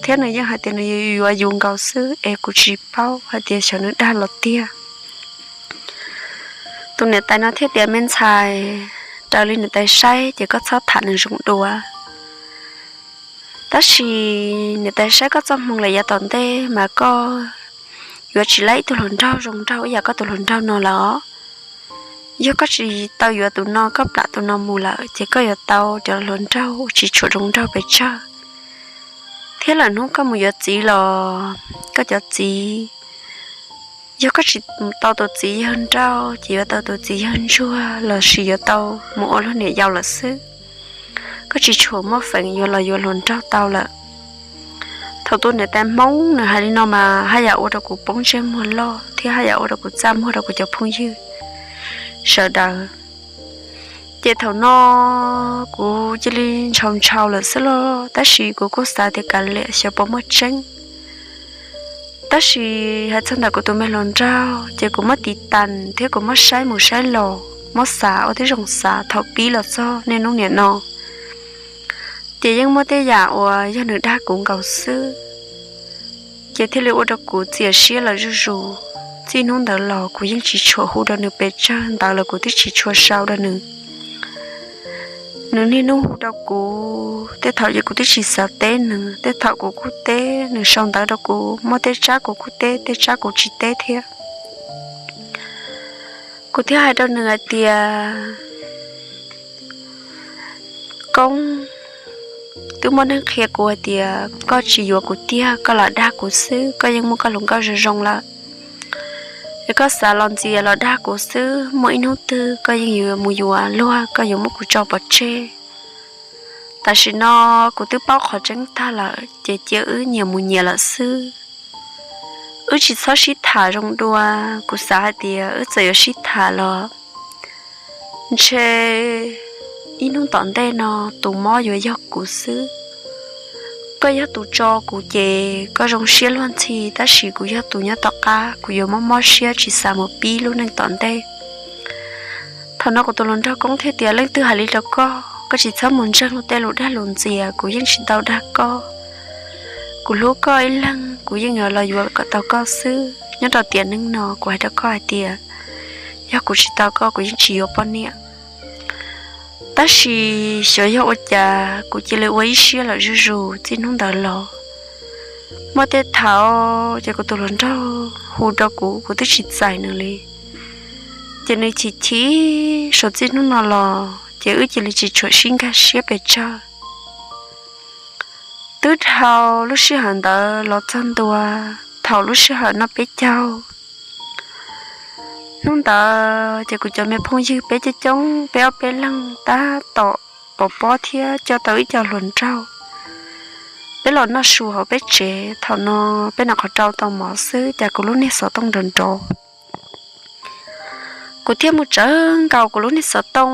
thiab nws yeej hais tias nws yuav yus nkaus xwb es kuv tsis paub hais tias xyov nws dag los tiag. Tus niam tais no thiaj tias, Me ntxhais, raws li niam tais saib ces koj txhob tham nws zoo dua. Tab sis niam tais saib koj txoj hmoo lawm yav tom ntej mas koj yuav tsis laib ib tug hluas nraug zoo nraug ib yam koj tus hluas nraug no lawm. Yog koj tsis tau yuav tus no, koj plam tus no mus lawm ces koj yuav tau cov hluas nraug tsis tshua zoo nraug pes tsawg. Thiab lawm hnub koj mus yuav txiv los koj cov txiv, yog koj tsis tau tus txiv yawg nrauj ces yuav tau tus txiv yawg ntsuag lossis yuav tau mus ua luag niam yau lawm xwb. Koj tsis tshua muaj feem yuav los yuav hluas nraug tau lawm. Thaum tus niam tais Hmoob nws hais li no mas haj yam ua rau kuv poob ntsej muag loj thiab haj yam ua rau kuv txaj muag rau kuv cov phooj ywg sawv daws. Ces thaum no kuv cia li ntshaus ntshaus lawm xwb los, tab sis kuv kuj xav tias kav liam xyov puas muaj tseeb. Tab sis hais txog ntawm kuv tus me hluas nraug ces kuv muab tiv tas thiab kuv muab saib mus saib los, muab xav ua tib zoo xav thaum pib los txog niaj hnub niam no, ces yeej muaj tej yam uas yog nws dag kuv nkaus xwb. Ces thiaj li ua rau kuv txias siab lawm zuj zus. Txij hnub ntawd los kuv yeej tsis tshua hu rau nws pes tsawg, ntawv los kuv twb tsis tshua sau rau nws. Nws niaj hnub hu rau kuv, tej thaum ces kuv twb tsis xav teb nws, tej thaum kuv kuj teb, nws sau ntawv rau kuv, muaj tej tsab kuv kuj teb, tej tsab kuv tsis teb thiab. Kuv thiaj hais rau nws hais tias, Koob, twb muaj neeg qhia kuv hais tias koj tsis yuav kuv tiag, koj los dag kuv xwb, koj yeej muaj koj hluas nkauj zoo zoo lawm. Es koj xav los ntxias los dag kuv xwb, muaj ib hnub twg koj yeej yuav mus yuav luag, koj yuav muab kuv tso pov tseg. Tam sim no kuv twb paub qhov tseeb tag lawm ces cia wb nyias mus nyias lawm xwb. Wb tsis txhob sib tham zoo dua. Kuv xav hais tias wb txawm yuav sib tham los ntshe ib hnub tom ntej no tus mob yuav yog kuv xwb. Koj yog tus tso kuv ces koj zoo siab luag ntxhi, tab sis kuv yog tus nyob tom qab, kuv yuav mob mob siab tsis xav mus pib lub neej tom ntej. Thaum no kuv tus hluas nraug Koob thiaj tias, Leej twg hais li rau koj? Koj tsis txhob mus ntseeg luag tej lus dag lus ntxias, kuv yeej tsis tau dag koj. Kuv hlub koj ib leeg, kuv yeej yuav los yuav kom tau koj xwb. Nyob rau tiam neej no kuv hais rau koj hais tias yog kuv tsis tau koj kuv yeej tsis yuav poj niam. Tab sis xyov yog ua cas kuv cia li ua ib siab lawm zuj zus txij hnub ntawd los. Muaj tej thaum ces kuv tus hluas nraug hu rau kuv, kuv twb tsis txais nws li. Ces nws chim chim saum txij hnub no los ces wb cia li tsis tshua sib nkag siab pes tsawg. Twb dhau lub sij hawm ntawd los txog ntua thaum lub sij hawm noj peb caug. Hnub ntawd ces kuv cov me phooj ywg peb coob coob, peb ob peb leeg tab tom pov pob thiab coj tau ib co hluas nraug. Peb los noj su hauv peb tsev, thaum no peb noj qhov rau tau mov xwb, cas kuv lub niag xov tooj nrov nrov. Kuv thiaj mus tsawv nkaus kuv lub niag xov tooj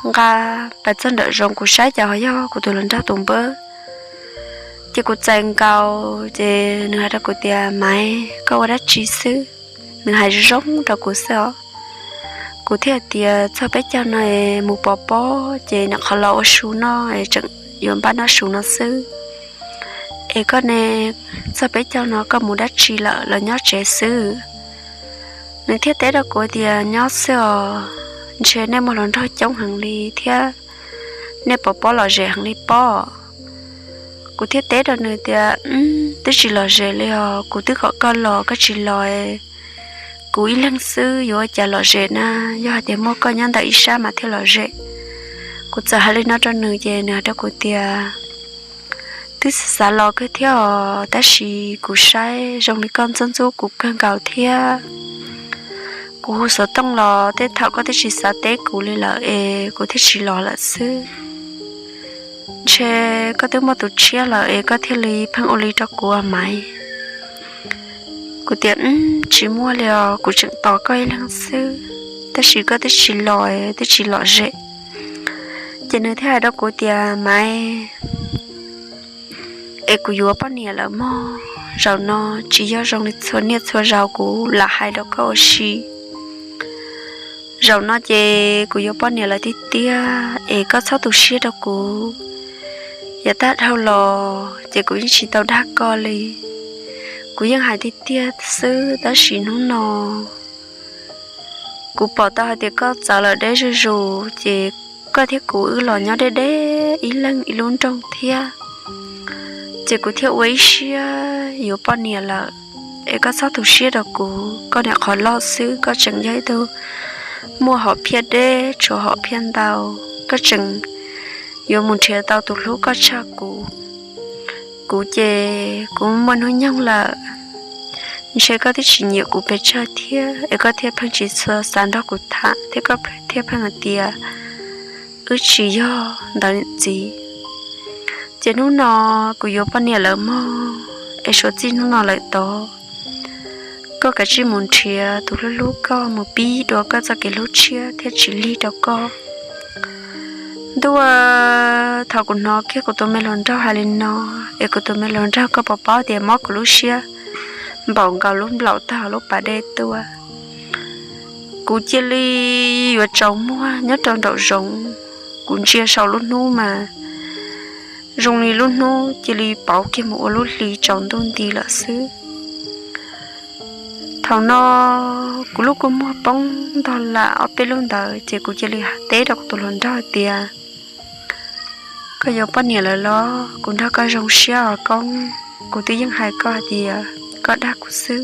nqa pais txog nram zoov, kuv saib cas ho yog kuv tus hluas nraug tus npawb. Ces kuv txais nkaus ces nws hais rau kuv tias, Maiv, koj ua dab tsi xwb? Nws hais zoo rau kuv xwb os. Kuv thiaj tias, Txog peb caug no es mus pov pob ces noj qhov los ua su noj es tseem yuav npaj noj su no xwb. Es koj ne, txog peb caug no koj mus dab tsi lawm los nyob tsev xwb? Nws thiaj teb rau kuv tias, Nyob xwb os, ntshe nej muaj hluas nraug coob heev li thiab nej pov pob lom zem heev li pob. Kuv thiaj teb rau nws tias, Twb tsis lom zem li os, kuv twb kom koj los koj tsis los. Kuv ib leeg xwb yuav ua cas lom zem na, yog hais tias muaj koj nyob ntawm ib sab mas thiaj lom zem. Kuv txawm hais li no rau nws ces nws hais rau kuv tias, Twb xav los kawg thiab os, tab sis kuv saib zoo li koj ntxub ntxub kuv kawg nkaus thiab. Kuv hu xov tooj los tej thaum koj twb tsis xav teb kuv li lawm es kuv thiaj tsis los lawm xwb. Ntshe koj twb muaj tus tshiab lawm es koj thiaj li pheej ua li rau kuv, Maiv. Kuv tias, Tsis muaj li os, kuv tseem tos koj ib leeg xwb, tab sis koj twb tsis los, twb tsis lom zem. Ces nws thiaj hais rau kuv tias, Maiv, es kuv yuav poj niam lawm mog. Zaum no tsis yog zoo li txhua niaj txhua zaus kuv lam hais rau koj ua si. Zaum no ces kuv yuav poj niam lawm tiag tiag, es koj txhob tu siab rau kuv. Yav tag dhau los ces kuv yeej tsis tau dag koj li. Kuv yeej hais tiag tiag xwb, tab sis hnub no Kuv pom tau hais tias koj txawv lawm deb zuj zus, ces koj thiab kuv wb los nyob deb deb ib leeg ib lub nroog thiab. Ces kuv thiaj ua ib siab yuav poj niam lawm, es koj txhob tu siab rau kuv, koj niam qhov loj xwb, koj tseem yog ib tug muaj hom phiaj deb tshuav hom phiaj ntau, koj tseem yuav mus nrhiav tau tus hlub koj tshaj kuv. Kuv ces kuv muaj hnub nyoog lawm, ntshe koj twb tsis nyiam kuv pes tsawg thiab es koj thiaj pheej tsis txhua xav nrog kuv tham thiab koj thiaj pheej hais tias wb tsis yog ntawv niam txiv. Ces hnub no kuv yuav poj niam lawm mog, es suav txij hnub no lawm tod, koj kav tsij mus nrhiav tus hlub hlub koj mus pib dua koj txoj kev hlub tshiab thiab tsis lig rau koj. Ntuj, thaum kuv hnov kiag kuv tus me hluas nraug hais li no, es kuv tus me hluas nraug koj puas paub tias mob kuv lub siab npaum nkaus lub nplaum tag lub pas dej tuaj. Kuv cia li yuav tsaus muag nyob rau nraum zoov, kuv ntsia saum lub hnub mas zoo li lub hnub cia li pauv kiag mus ua lub hli tsaus ntuj nti lawm xwb. Thaum no kuv lub kua muag poob ntog lam ob peb lub ntawd ces kuv cia li teb rau kuv tus hluas nraug tias, koj yuav poj niam lawm los? Kuv nrog koj zoo siab os Koob, kuv twb yeej hais koj hais tias koj dag kuv xwb.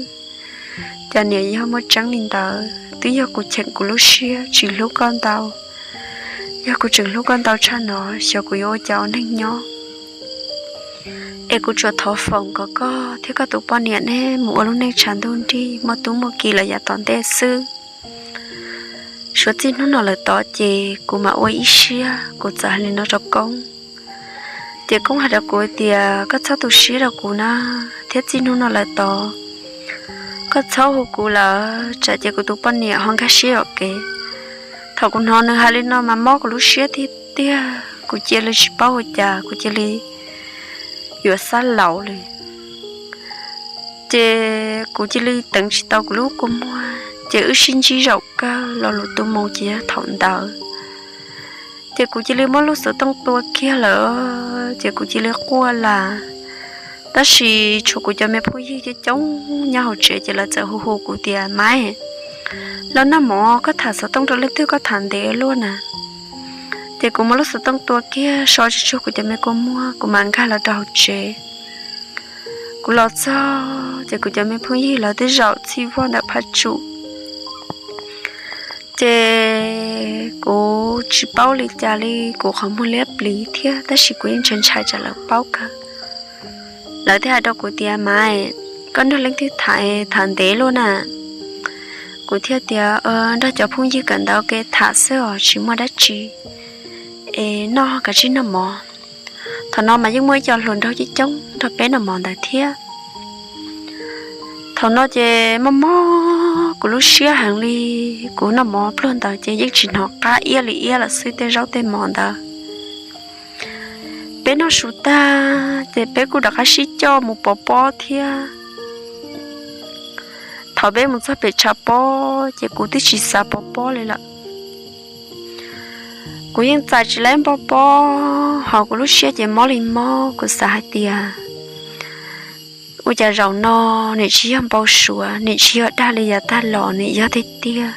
Cas niam yog muaj tseeb li ntawd, twb yog kuv cheem kuv lub siab tsis hlub koj ntau. Yog kuv tseem hlub koj ntau tshaj no, xyov kuv yuav ua cas ua neeg nyob. Es kuv tsuas thov foom kom koj thiab koj tus poj niam nej mus ua lub neej tshav ntuj nrig muaj tub muaj ki lawm yav tom ntej xwb. Suav txij hnub no lawm tod ces kuv mam ua ib siab, kuv txawm hais li no rau Koob. Ces Koob hais rau kuv tias koj txhob tu siab rau kuv na, thiab txij hnub no lawm tod koj txhob hu kuv lawm, tsam ces kuv tus poj niam ho nkag siab yuam kev. Thaum kuv hnov nws hais li no mas mob kuv lub siab tiag tiag, kuv cia li tsis paub ua cas, kuv cia li yuav xab laus li. Ces kuv cia li teev tsis tau kuv lub kua muag, ces wb sib ntsib zaum kawg lo lus tu moo ces yog thaum ntawd. Ces kuv cia li muab lub xov tooj tua kiag lawm, ces kuv cia li quaj lawm. Tab sis tshuav kuv cov me phooj ywg coob coob nyob hauv tsev ces lawv txawm hu hu kuv tias, Maiv, los noj mov, koj tham xov tooj rau leej twg koj tham ntev luaj na. Ces kuv muab lub xov tooj tua kiag so tsuag tsuag kuv cov me kua muag, kuv mam nkag los rau hauv tsev. Kuv los txog ces kuv cov me phooj ywg lawv twb zaum txhij vog ntawm phaj tsum. Ces kuv tsis paub li cas li, kuv qhov muag liab pliv thiab, tab sis kuv yeej ntshai ntshai tsam lawv paub kawg. Lawv thiaj hais rau kuv tias, Maiv, koj nrog leej twg tham, tham ntev luaj na? Kuv thiaj tias, Nrog cov phooj ywg kawm ntawv ua ke tham xwb os, tsis muaj dab tsi. Es noj, kav tsij noj mov. Thaum no mas yeej muaj ib co hluas nraug coob coob nrog peb noj mov ntawd thiab. Thaum no ces mob mob kuv lub siab heev li, kuv noj mov pluag ntawd ces yeej tsis hnov qab iab li iab lawm xwb, tej zaub tej mov ntawd. Peb noj su tag ces peb kuj rov qab sib coj mus pov pob thiab. Thaum peb mus txog pem tshav pob ces kuv twb tsis xav pov pob li lawm. Kuv yeej txais tsis laib npau pob, hos kuv lub siab ces mob li mob, kuv xav hais tias, ua cas zaum no nws tsis yog npau suav, nws tsis yog dag li yav tag los, nws yog tiag tiag.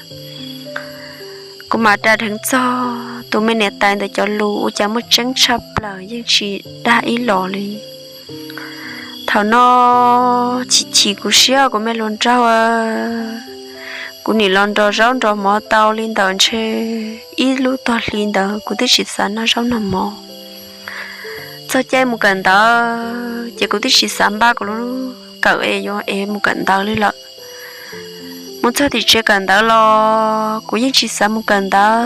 Kuv mam ras dheev txog tus me niam tais ntawd cov lus, ua cas muaj tseeb tshaj plaws, yeej tsis dag ib los li. Thaum no chim chim kuv siab kuv me hluas nraug, kuv nim los nrog zaub nrog mov tau li ntawm ntshe ib lub tog hli ntawd, kuv twb tsis xav noj zaub noj mov. Txog caij mus kawm ntawv ces kuv twb tsis xav npaj kuv lub kawm es yuav es mus kawm ntawv li lawm. Mus txog tim tsev kawm ntawv los kuv yeej tsis xav mus kawm ntawv.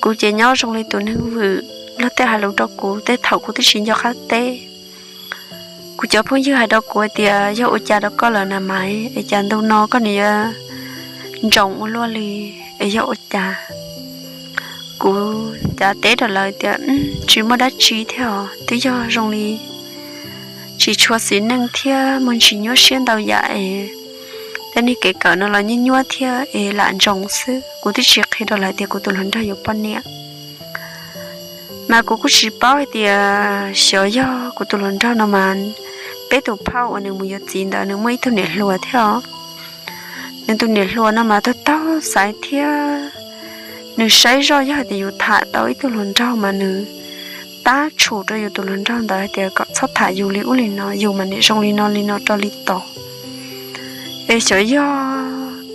Kuv ces nyob zoo li tus neeg vwm, luag tej hais lus rau kuv tej thaum kuv twb tsis nco qab teb. Kuv cov phooj ywg hais rau kuv tias, yog ua cas rau koj lawm na Maiv, es cas ntu no koj nim yuav ntsoov ua luaj li, es yog ua cas? Kuv cav teb rau lawv tias, tsis muaj dab tsi thiab os, twb yog zoo li tsis tshua xis neej thiab muaj ntsis nyuaj siab ntau yam es tej niag kev kawm no los nyuaj nyuaj thiab es lam ntsoov xwb. Kuv twb tsis qhia rau lawv tias kuv tus hluas nraug yuav poj niam, mas kuv kuj tsis paub hais tias xyov yog kuv tus hluas nraug no mas peb tus phauj uas nws mus yuav txiv ntawd nws muaj ib tug niam hluas thiab os. Nws tus niam hluas no mas taug taug xaiv thiab nws saib zoj yog hais tias yus tham tau ib tug hluas nraug mas nws tab tshum rau yus tus hluas nraug ntawd hais tias kom txhob tham yus li ub li no, yus mas niam zoo li no li no rau li tod. Es xyov yog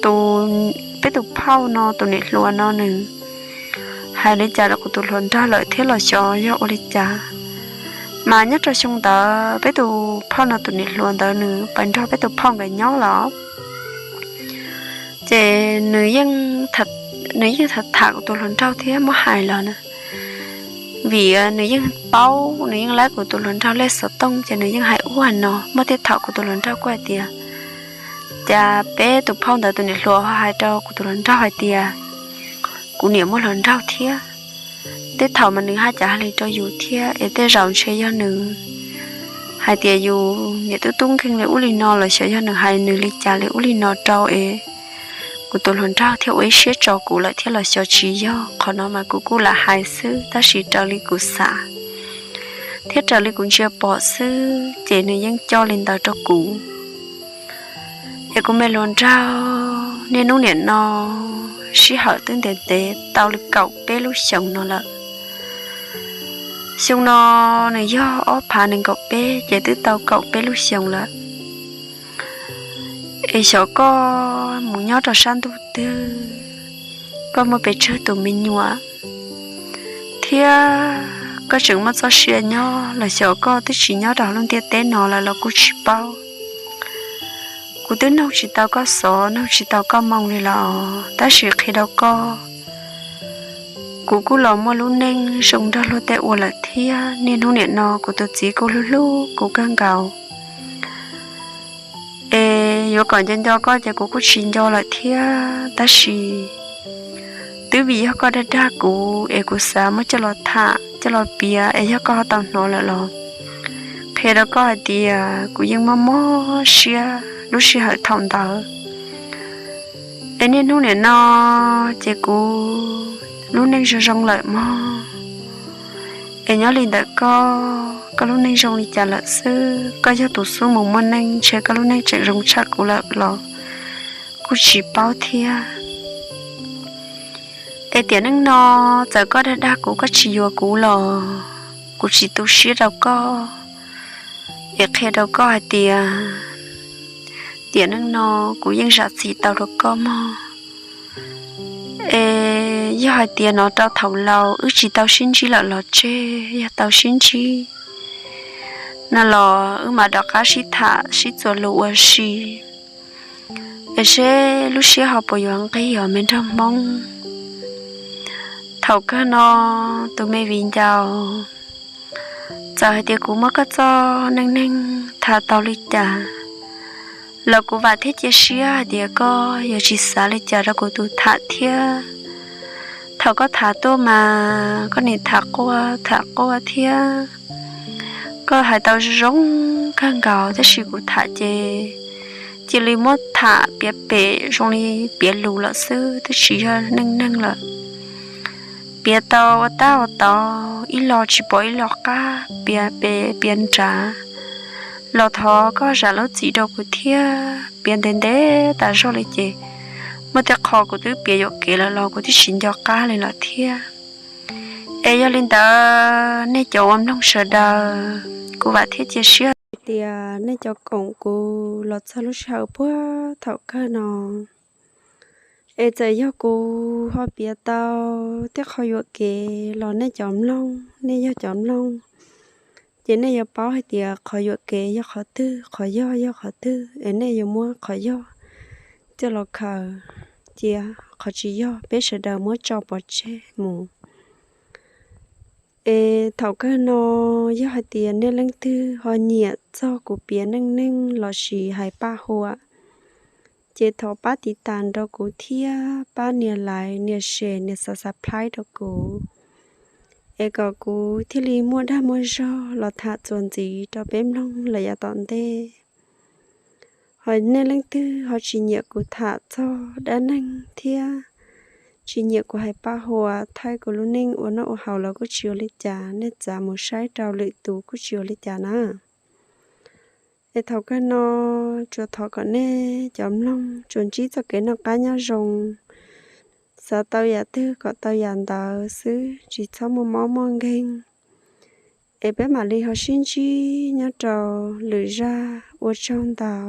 tus, peb tus phauj no tus niam hluas no nws hais li cas rau kuv tus hluas nraug lawm thiab los xyov yog ua li cas. Mas nyob rau xyoo ntawd peb tus phauj no tus niam hluas ntawd nws pais nrog peb tus phauj nkawd nyob lawm. Ces nws yeej tham tham kuv tus hluas nraug thiab muab hais los na, vim nws yeej paub, nws yeej laib kuv tus hluas nraug lej xov tooj ces nws yeej hais ub hais no, muaj tej thaum kuv tus hluas nraug kuj hais tias, cas peb tus phauj ntawd tus niam hluas ho hais rau kuv tus hluas nraug hais tias kuv niam muaj hluas nraug thiab. Tej thaum mas nws haj cas hais li rau yus thiab, es tej zaum ntshe yog nws hais tias yus niam tub tub nkeeg li ub li no los xyov yog nws hais nws li cas li ub li no rau es kuv tus hluas nraug thiaj ua ib siab tso kuv lawm thiab los xyov tsis yog. Qhov no mas kuv kuj lam hais xwb, tab sis raws li kuv xav thiab raws li kuv ntsia pom xwb ces nws yeej coj li ntawd rau kuv. Es kuv me hluas nraug, niaj hnub nim no sij hawm twb ntev ntev tau li kaum peb lub xyoos no lawm. Xyoo no nws yog ob phav nees nkaum peb ces twb tau kaum peb lub xyoos lawm. Es xyov koj mus nyob rau sab ntuj twg, koj muaj pes tsawg tus me nyuam, thiab koj tseem muaj txoj sia nyob los xyov koj twb tsis nyob rau hauv lub ntiaj teb no lawm los kuj tsis paub. Kuv twb noog tsis tau koj xov, noog tsis tau koj moo li los, tab sis qhia rau koj, kuv kuj los muaj lub neej zoo nrog luag tej ua lawm thiab. Niaj hnub nim no kuv tus txiv kuj hlub hlub kuv kawg nkaus. Es yuav kom nco nco koj ces kuv kuj tsis nco lawm thiab, tab sis twb vim yog koj dag dag kuv es kuv xav muab coj los tham coj los piav, es yog koj ho tau hnov lawm los qhia rau koj hais tias kuv yeej mob mob siab lub sij hawm thaum ntawd. Es niaj hnub nim no ces kuv lub neej zoo zoo lawm mog. Es nyob li ntawm koj, koj lub neej zoo li cas lawm xwb? Koj yog tus xub mus muaj neej, ntshe koj lub neej tseem zoo tshaj kuv lawm los kuj tsis paub thiab. Es tiam neej no, txawm koj dag dag kuv, koj tsis yuav kuv los kuv tsis tu siab rau koj. Es qhia rau koj hais tias tiam neej no kuv yeej zam txim tau rau koj mog. Es yog hais tias no rau thaum laus wb tsis tau sib ntsib lawm los tseg, yog tau sib ntsib no los wb mam rov qab sib tham sib txuas lus ua si, es seb lub siab ho puas yuav nqig os me nraug Hmoob. Thaum kawg no, tus me viv ncaus, txawm hais tias kuv muab koj txoj neej neeg tham tau li cas los kuv vam thiab cia siab hais tias koj yuav tsis xav li cas rau kuv tus tham thiab. Thaum koj tham tuaj mas koj nim tham quaj tham quaj thiab, koj hais tau zoo kawg nkaus, tab sis kuv tham ces cia li muab tham piav pem zoo li piav lus lawm xwb, twb tsis yog neej neeg lawm. Piav tau ua tab ua tod, ib lo tsis pom ib lo qab, piav pem piav nrad, los thov koj zam lub txim rau kuv thiab. Piav ntev ntev tas zog li ces muaj tej qho kuv twb piav yuam kev lawm los kuv twb tsis nco qab li lawm thiab. Es yog li ntawd nej cov uas mloog sawv daws, kuv vam thiab cia siab hais tias nej cov koom kuv los txog lub sij hawm puag thaum kawg no. Es txawm yog kuv ho piav tau tej qho yuam kev los nej cov mloog, nej yog cov mloog, ces nej yuav paub hais tias qhov yuam kev yog qhov twg, qhov yog yog qhov twg, es nej yuav muab qhov yog coj los khaws cia, qhov tsis yog peb sawv daws muab tso pov tseg mus. Es thaum kawg no, yog hais tias nej leej twg ho nyiam txog kuv piav neej neeg lossis hais paj huam, ces thov pab tiv tas rau kuv thiab pab nias like, nias share, nias subscribe rau kuv, es kom kuv thiaj li muaj dag muaj zog los tham txuas ntxiv rau peb mloog lawm yav tom ntej. Ho nej leej twg ho tsis nyiam kuv tham txog dab neeg thiab tsis nyiam kuv hais paj huam thaij kuv lub neej ua noj ua haus los kuj tsis ua li cas, nej txav mus saib rau lwm tus kuj tsis ua li cas na. Es thaum kawg no tsuas thov kom nej cov mloog tsuas ntsib txoj kev noj qab nyob zoo, xav tau yam twg kom tau yam ntawd xwb, tsis txhob muaj mob muaj nkeeg. Es peb mam li ho sib ntsib nyob rau lwm zaj, ua tsaug ntau.